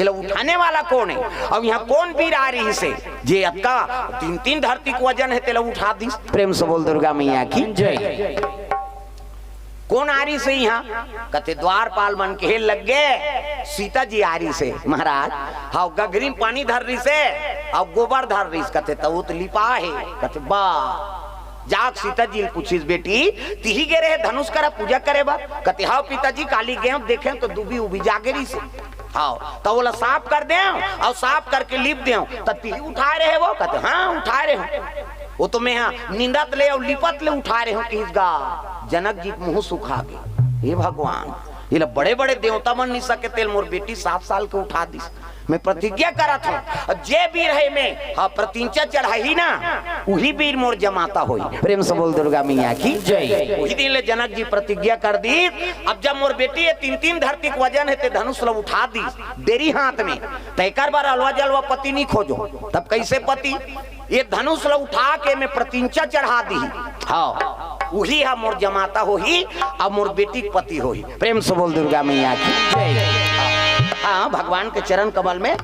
एला उठाने वाला कोन है? अउ इहाँ कोन बीर आ रहिसे जे अतका तीन तीन धरती के वजन है तेला उठा दिस? प्रेम से बोल दुर्गा मैया की जय। कोन आ रहिसे इहाँ? कथे द्वारपाल मन कहे लग गे, सीता जी आ रहिसे महाराज। हाँ, गघरी में पानी धर रहिसे अउ गोबर धर रहिस। कथे त वो त लिपा हे। कथे बा, जाके सीता जी ल पूछिस, बेटी, तिही गे रहे धनुष करा पूजा करे बर? कथे हाँ पिताजी, काली गेंव देखेंव त दूबी उबी जागे रहिसे। हाँ, त ओला साफ कर देंव अउ साफ करके लीप देंव, त तिही उठाए रहे वो? कथे हाँ, उठाए रहे हँव। वो तो मैं हा निंदत ले अउ लिपत ले उठाए रहे हँव, किहिस गा। जनक जी के मुँह सुखा गे। हे भगवान, एला बड़े बड़े देवता मन नहीं सके तेल मोर बेटी सात साल के उठा दिस। मैं प्रतिज्ञा करत हँव, अउ जे बीर हे में, हाँ, प्रत्यंचा चढ़ाही ना, उही बीर मोर जमाता होही। प्रेम से बोल दुर्गा मैया की जय। उही दिन ले जनक जी प्रतिज्ञा कर दिस, अब जब मोर बेटी ये तीन तीन धरती के वजन हे ते धनुष ल उठा दिस डेरी हाथ में, त एकर बर अलवा जलवा पति नहीं खोजों। तब कैसे पति? ये धनुष ल उठा के मैं प्रत्यंचा चढ़ा दिही। हाँ, उही हा मोर जमाता होही, अब मोर बेटी के पति होही। प्रेम से बोल दुर्गा मैया की जय। हाँ, भगवान के चरण कमल में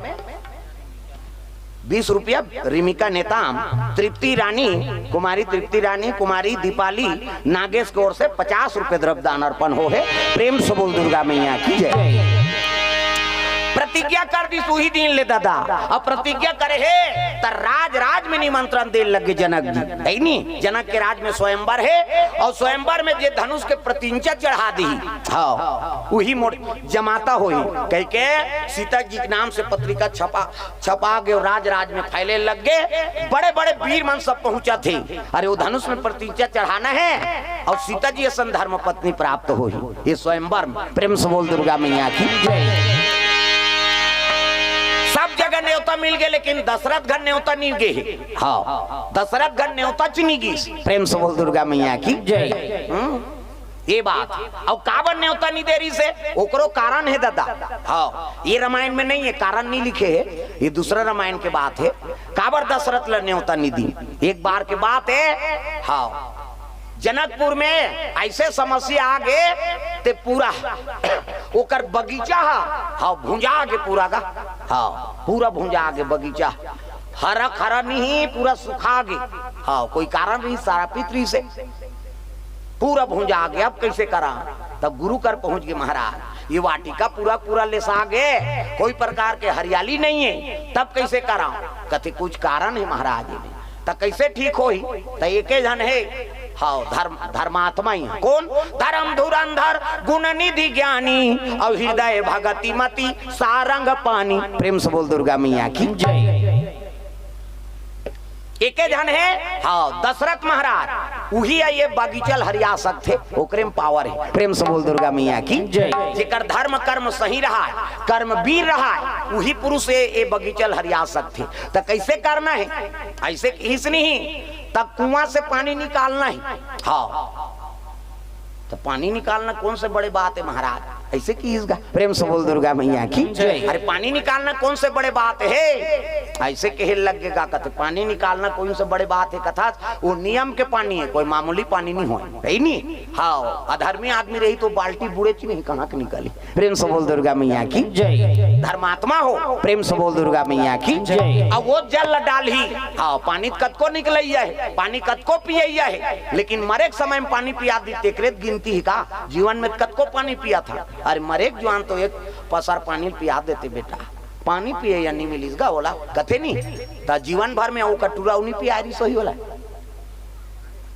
बीस रुपया रिमिका नेताम, तृप्ति रानी, कुमारी तृप्ति रानी, कुमारी दीपाली नागेश के ओर से पचास रुपया द्रव्य दान अर्पण हो हे। प्रेम से बोल दुर्गा मैया की जय। प्रतिज्ञा कर दिस उही दिन ले ददा। अब प्रतिज्ञा करे हे त राज राज में निमंत्रण दे लगे जनक जी, है नी? जनक के राज में स्वयंवर हे अउ स्वयंवर में जे धनुष के प्रत्यंचा चढ़ा दिही, हाँ, उही मोर जमाता होही। कहिके सीता जी के नाम से पत्रिका छपा छपा गे अउ राज राज में फैले लग गे। बड़े बड़े बीर मन सब पहुंचत हे, अरे वो धनुष में प्रत्यंचा चढ़ाना हे अउ सीता जी असन धर्म पत्नी प्राप्त होही ये स्वयंवर में। प्रेम से बोल दुर्गा मैया की जय। सब जगह नेवता मिल गे, लेकिन दशरथ घर नेवता नहीं गे हे। हाँ, दशरथ घर नेवता च नहीं गिस। प्रेम से बोल दुर्गा मैया की जय। हम्म, ये बात। अउ काबर नेवता नहीं दे रहिसे, ओकरो कारण हे ददा। हाँ, ये रामायण में नहीं हे, कारण नहीं लिखे हे, ये दूसरा रामायण के बात हे। काबर दशरथ ल नेवता नहीं दी, एक बार के बात हे। हाँ, जनकपुर में ऐसे समस्या आ गे, ते पूरा ओकर बगीचा हा, हाँ, भुंजा गे पूरा गा। हाँ, पूरा भुंजा गे बगीचा, हरा खरा नहीं, पूरा सुखा गे। हाँ, कोई कारण नहीं, सारा पितरी से पूरा भुंजा गे। अब कैसे करा? तब गुरु कर पहुंच गे, महाराज, ये वाटिका पूरा पूरा लेसा गे, कोई प्रकार के हरियाली नहीं हे, तब कैसे करा? कथे कुछ कारण हे महाराज, एमे त कैसे ठीक होही? त एके झन हे, हाँ, धर्म, धर्मात्मा ही हे। कोन? धर्म धुरंधर गुण निधि ज्ञानी, अउ हृदय भगति मति सारंग पानी। प्रेम से बोल दुर्गा मैया की जय। एके झन हे, हाँ, दशरथ महाराज, उही ह ये बगीचा ल हरिया सकथे, ओकरे में पावर हे। प्रेम से बोल दुर्गा मैया की जय। जेकर धर्म कर्म सही रहाय, कर्म वीर रहाय, उही पुरुष ये, ये बगीचा ल हरिया सकथे। त कैसे करना हे? ऐसे किहिस नहीं, त कुआं से पानी निकालना हे। हाँ, त पानी निकालना कौन से बड़े बात हे महाराज? ऐसे किहिस गा। प्रेम से बोल दुर्गा मैया की जय। अरे पानी निकालना कौन से बड़े बात हे, ऐसे कहे लग गे गा। कथे पानी निकालना कौन से बड़े बात हे, कथा वो नियम के पानी हे, कोई मामूली पानी नहीं होय, हे नी? हाँ, अधर्मी आदमी रही तो बाल्टी बूड़ेच नहीं, कहाँ के निकाली। प्रेम से बोल दुर्गा मैया की जय। धर्मात्मा हो, प्रेम से बोल दुर्गा मैया की जय। अब वो जल ल डालही, हाँ, पानी त कतको निकलइया हे, पानी कतको पियइया हे, लेकिन मरे के समय में पानी पिया दी, तेकरे त गिनती हे का? जीवन में त कतको पानी पियाथे, अरे मरे के जुआन तो एक पसर पानी पिया देते बेटा, पानी पिए या नहीं मिलिस गा ओला, कथे नहीं, त जीवन भर में वो कटोरा नहीं पिया रही सोही ओला।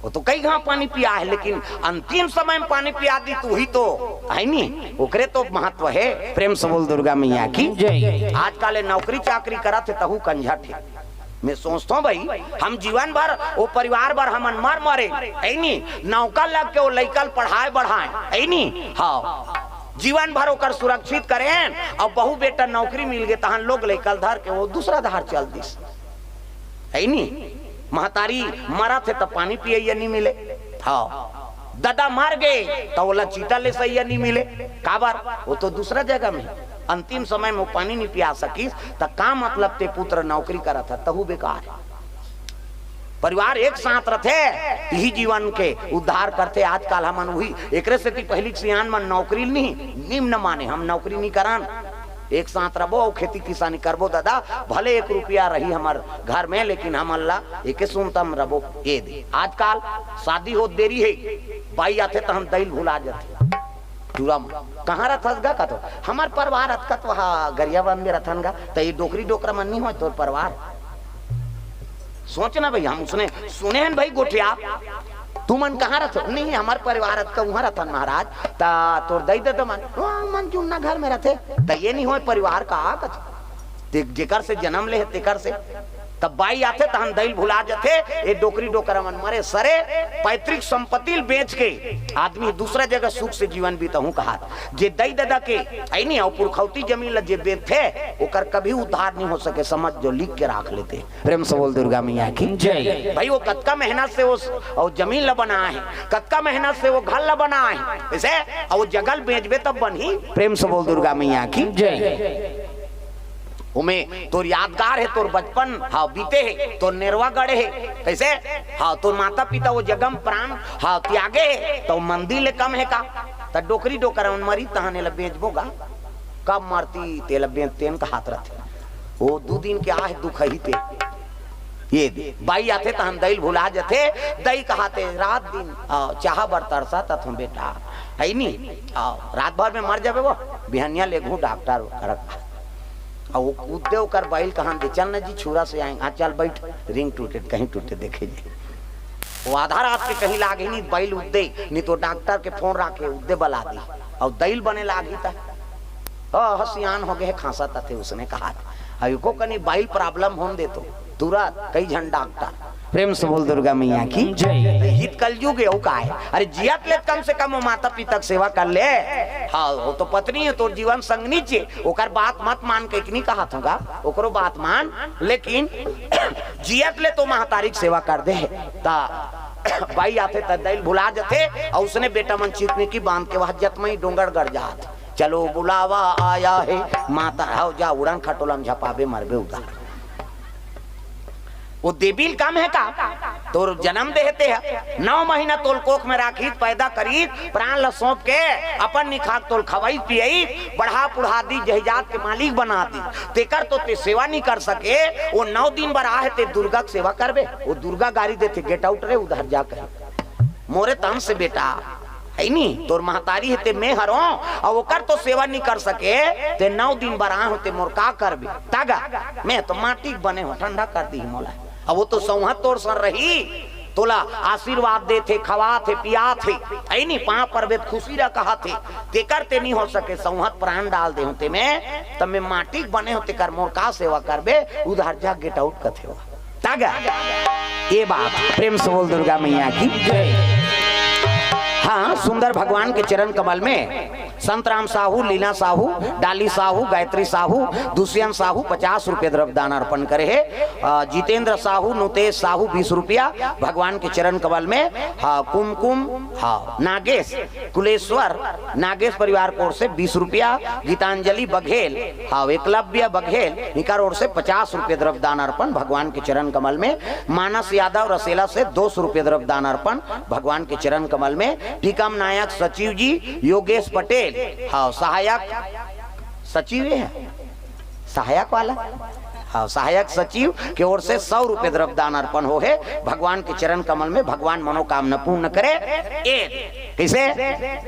वो तो कई घाव पानी पिया हे, लेकिन अंतिम समय में पानी पिया दी, तू ही तो, हे नी? ओकरे तो महत्व हे। प्रेम से बोल दुर्गा मैया की जय। आजकल ये नौकरी चाकरी करत हे, तहू कंझट हे। मैं सोचथों भाई, हम जीवन भर वो परिवार बर हमन मर मरे, हे नी? नौकर लग के वो लइका ल पढ़ाए बढ़ाए, हे नी? हाँ, जीवन भर ओकर सुरक्षित करेन, अउ बहू बेटा नौकरी मिल गे, तहन लोग लइका ल धर के वो दूसरा धार चल दिस, हे नी? महतारी मरत हे त पानी पियइया नहीं मिले, हाँ, ददा मर गे त ओला चीता लेसइया नहीं मिले, काबर? वो तो दूसरा जगह में, अंतिम समय में वो पानी नहीं पिया सकिस, त का मतलब ते पुत्र नौकरी करत हे, तहू बेकार हे। परिवार एक साथ रथे, यही जीवन के उद्धार करथे। आजकल हमन वही, एकरे सेती पहिली के सियान मन नौकरी नहीं, निम्न माने, हम नौकरी नहीं करन, एक साथ रबो अउ खेती किसानी करबो दादा, भले एक रुपया रही हमर घर में, लेकिन हमन ला एके सुनता में रबो। ये दे आजकल शादी होत देरी हे, बाई आथे त हम दई ल भुला जाथे। टूरा म कहाँ रथस गा? कतो हमर परिवार अतका तो हा गरियाबंद में रथन गा, त ये डोकरी डोकरा मन नहीं होय तोर परिवार? सोच ना भाई, हम उसने सुने हन भाई गोठिया, तुमन कहाँ रथो? नहीं, हमर परिवार अतका उहाँ रथन महाराज, त तोर दई ददा मन, ओ, मन जुन्ना घर में रथे, त ये नहीं होय परिवार का कथे। ते जेकर से जन्म ले हे, तेकर से। तब बाई आथे, तहन दई ल भुला जथे। ए डोकरी डोकरा मन मरे सरे, पैतृक संपत्ति ल बेच के आदमी दूसरा जगह सुख से जीवन बिताहूं कहात। जे दई ददा के, हे नी, अउ पुरखौती जमीन ल जे बेचथे, ओकर कभी उद्धार नहीं हो सके। समझ जो, लिख के राख लेते। प्रेम से बोल दुर्गा मैया की जय। भाई, वो कतका मेहनत से वो स-, वो जमीन ल बनाए हे, कतका मेहनत से वो घर ल बनाए हे, ऐसे, अउ वो जगह ल बेचबे तब बनही। प्रेम से बोल दुर्गा मैया की जय। ओमे तोर यादगार हे, तोर बचपन, हाँ, बीते हे, तोर नेरवा गड़े हे, कैसे? हाँ, तोर माता पिता वो जगह म प्राण, हाँ, त्यागे हे, त मंदिर ले कम हे का? त डोकरी डोकरा मन मरी, तहन एला बेचबो गा? कब मरती, तेला बेचतेन कहात रथे। वो दू दिन के आहे दुख ही ते। ये दे, बाई आथे, तहन दई ल भुला जथे, दई कहाते, रात दिन, आ, चाहा बर तरसत हथों बेटा, हे नी? आ, रात भर में मर जाबे वो, बिहनिया लेगहूं डॉक्टर करा। अउ वो कूद दे ओकर बाई ल कहन दे, "चल ना जी, छुरा से आएंगे।" "हाँ, चल बैठ, रिंग टूटे, कहीं टूटे, देखे जी।" वो आधा रात के कहीं लागे नहीं, बाई ल उद्दे, नहीं तो डॉक्टर के फोन राखे, उद्दे बला दी। अउ दई ल बने लागी त, "ओ, हसियान हो गए, खांसा तथे," उसने कहा। अउ एको कनी बाई ल प्रॉब्लम होन दे तो तुरंत कई झन डॉक्टर। प्रेम से बोल दुर्गा मैया की जय। हित कलयुग हे, अउ का हे? अरे जियत ले कम से कम वो माता पिता के सेवा कर ले। हाँ, वो तो पत्नी हे, तोर जीवन संगनी चे, ओकर बात मत मान के इतनी कहा थोगा, ओकरो बात मान, लेकिन जियत ले तो महतारी के सेवा कर दे। ता बाई आथे त दई ल भुला जथे, अउ उसने बेटा मन चितनी की बांध के वह जतमई डोंगरगढ़ जात। चलो बुलावा आया है, माता हव जा उड़न खटोला म झपाबे मरबे उधार। वो देवी ल कम हे का? तोर जन्म देहे ते ह, नौ महीना तोल कोख में राखिस, पैदा करिस, प्राण ल सौंप के अपन निखाक तोल खवई पियई, बढ़ा पुढ़ा दी, जहिजात के मालिक बना दी, तेकर तो ते सेवा नहीं कर सके। वो नौ दिन बर आहे ते दुर्गा के सेवा करबे? वो दुर्गा गारी देथे, "Get out रे, उधर जा," कहे। मोरे तन से बेटा, हे नी, तोर महतारी हे ते मैं हरों, अउ ओकर तो सेवा नहीं कर सके, ते नौ दिन बर आए हो ते मोर का करबे? तागा, मैं तो माटी के बने हो, ठंडा कर दी मोला। अब वो तो सौंहत तोर सर रही, तोला आशीर्वाद देथे, खवाथे, पियाथे, हे नी, पांव परबे त खुशी रह कहाथे, तेकर ते नहीं हो सके, सौंहत प्राण डाल दे हो ते मैं, तब मैं माटी के बने हो, तेकर मोर का सेवा करबे? उधर जा, get out कथे हो। तागा, ये बात, प्रेम से बोल दुर्गा मैया की जय। हाँ, सुंदर भगवान के चरण कमल में संतराम साहू, लीला साहू, डाली साहू, गायत्री साहू, दुष्यंत साहू पचास रुपये द्रव्य दान अर्पण करे हे। अ, जितेंद्र साहू, नुतेश साहू बीस रुपया भगवान के चरण कमल में। हाँ, कुमकुम, हाँ, नागेश कुलेश्वर, नागेश परिवार की ओर से बीस रुपया। गीतांजलि बघेल, हाँ, एकलव्य बघेल, इनकर ओर से पचास रुपये द्रव्य दान अर्पण भगवान के चरण कमल में। मानस यादव रसेला से दो सौ रुपये द्रव्य दान अर्पण भगवान के चरण कमल में। टीकम नायक सचिव जी, योगेश पटेल, हाँ, सहायक सचिव हे, सहायक वाला, हाँ, सहायक सचिव के ओर से सौ रुपये द्रव्य दान अर्पण हो हे भगवान के चरण कमल में। भगवान मनोकामना पूर्ण करे। ए, कैसे?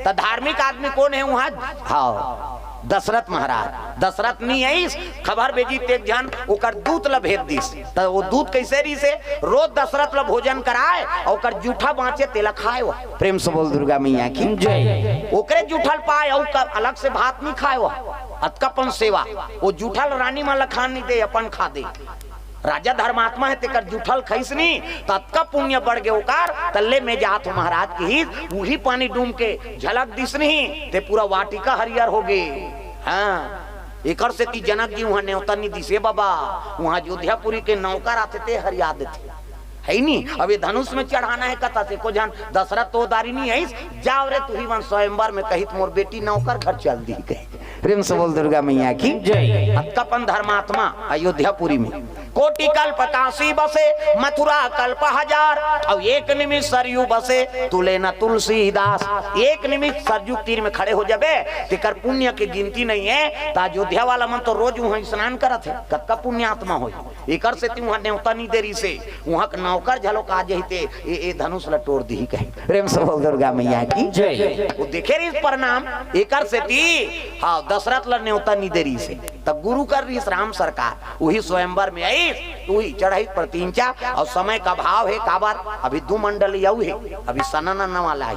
त धार्मिक आदमी कोन हे वहाँ? हाँ, दशरथ महाराज। दशरथ नहीं है इस खबर भेजी तेक झन, ओकर दूत ल भेज दिस। त वो दूत कैसे रहिस हे? रोज दशरथ ल भोजन कराए अउ ओकर जूठा बाँचे तेला खाए वो। प्रेम से बोल दुर्गा मैया की जय। ओकरे जूठल पाए अउ का अलग से भात नहीं खाए वो। अतका अपन सेवा। वो जूठल रानी मन ल खान नहीं दे, अपन खा दे। राजा धर्मात्मा हे, तेकर जूठल खइस नहीं, त अतका पुण्य बढ़ गे ओकर। त ले मैं जात हूँ महाराज किहिस, उही पानी डूम के झलक दिस नहीं, ते पूरा वाटिका हरियर हो गे। हाँ, एकर सेती जनक जी वहाँ नेवता नहीं दिसे बाबा, वहाँ अयोध्यापुरी के नौकर आथे ते हरिया देथे। है नी? अब ये धनुष में चढ़ाना हे कथा से को झन दशरथ तो दारी नहीं है इस, जाओ रे तुही मन स्वयंवर में कहित मोर बेटी नौकर घर चल दी कही। प्रेम से बोल दुर्गा मैया की जय। अतका अपन धर्मात्मा अयोध्यापुरी में। कोटि कल्प काशी बसे, मथुरा कल्प हजार, अउ एक निमिष सरयू बसे, तुले न तुलसीदास। एक निमिष सरयू तीर में खड़े हो जाबे, तेकर पुण्य के गिनती नहीं है। त अयोध्या वाला मन तो रोज वहाँ स्नान करत हे, कतका पुण्यात्मा होई। एकर सेती वहाँ नेवता नहीं दे रहिस हे, वहाँ के नौकर झलो का जहिते ए, ए धनुष ल टोर दिही कही। प्रेम से बोल दुर्गा मैया की जय। वो देखे रहिस परिणाम, एकर सेती, हाँ, दशरथ ल नेवता नहीं दे रहिस हे। तब गुरु कर रहिस राम सरकार, वही स्वयंवर में आइस, वही चढ़ाई प्रतींचा। अउ समय का भाव हे, काबर अभी दू मंडली अउ हे, अभी सनन वाला हे।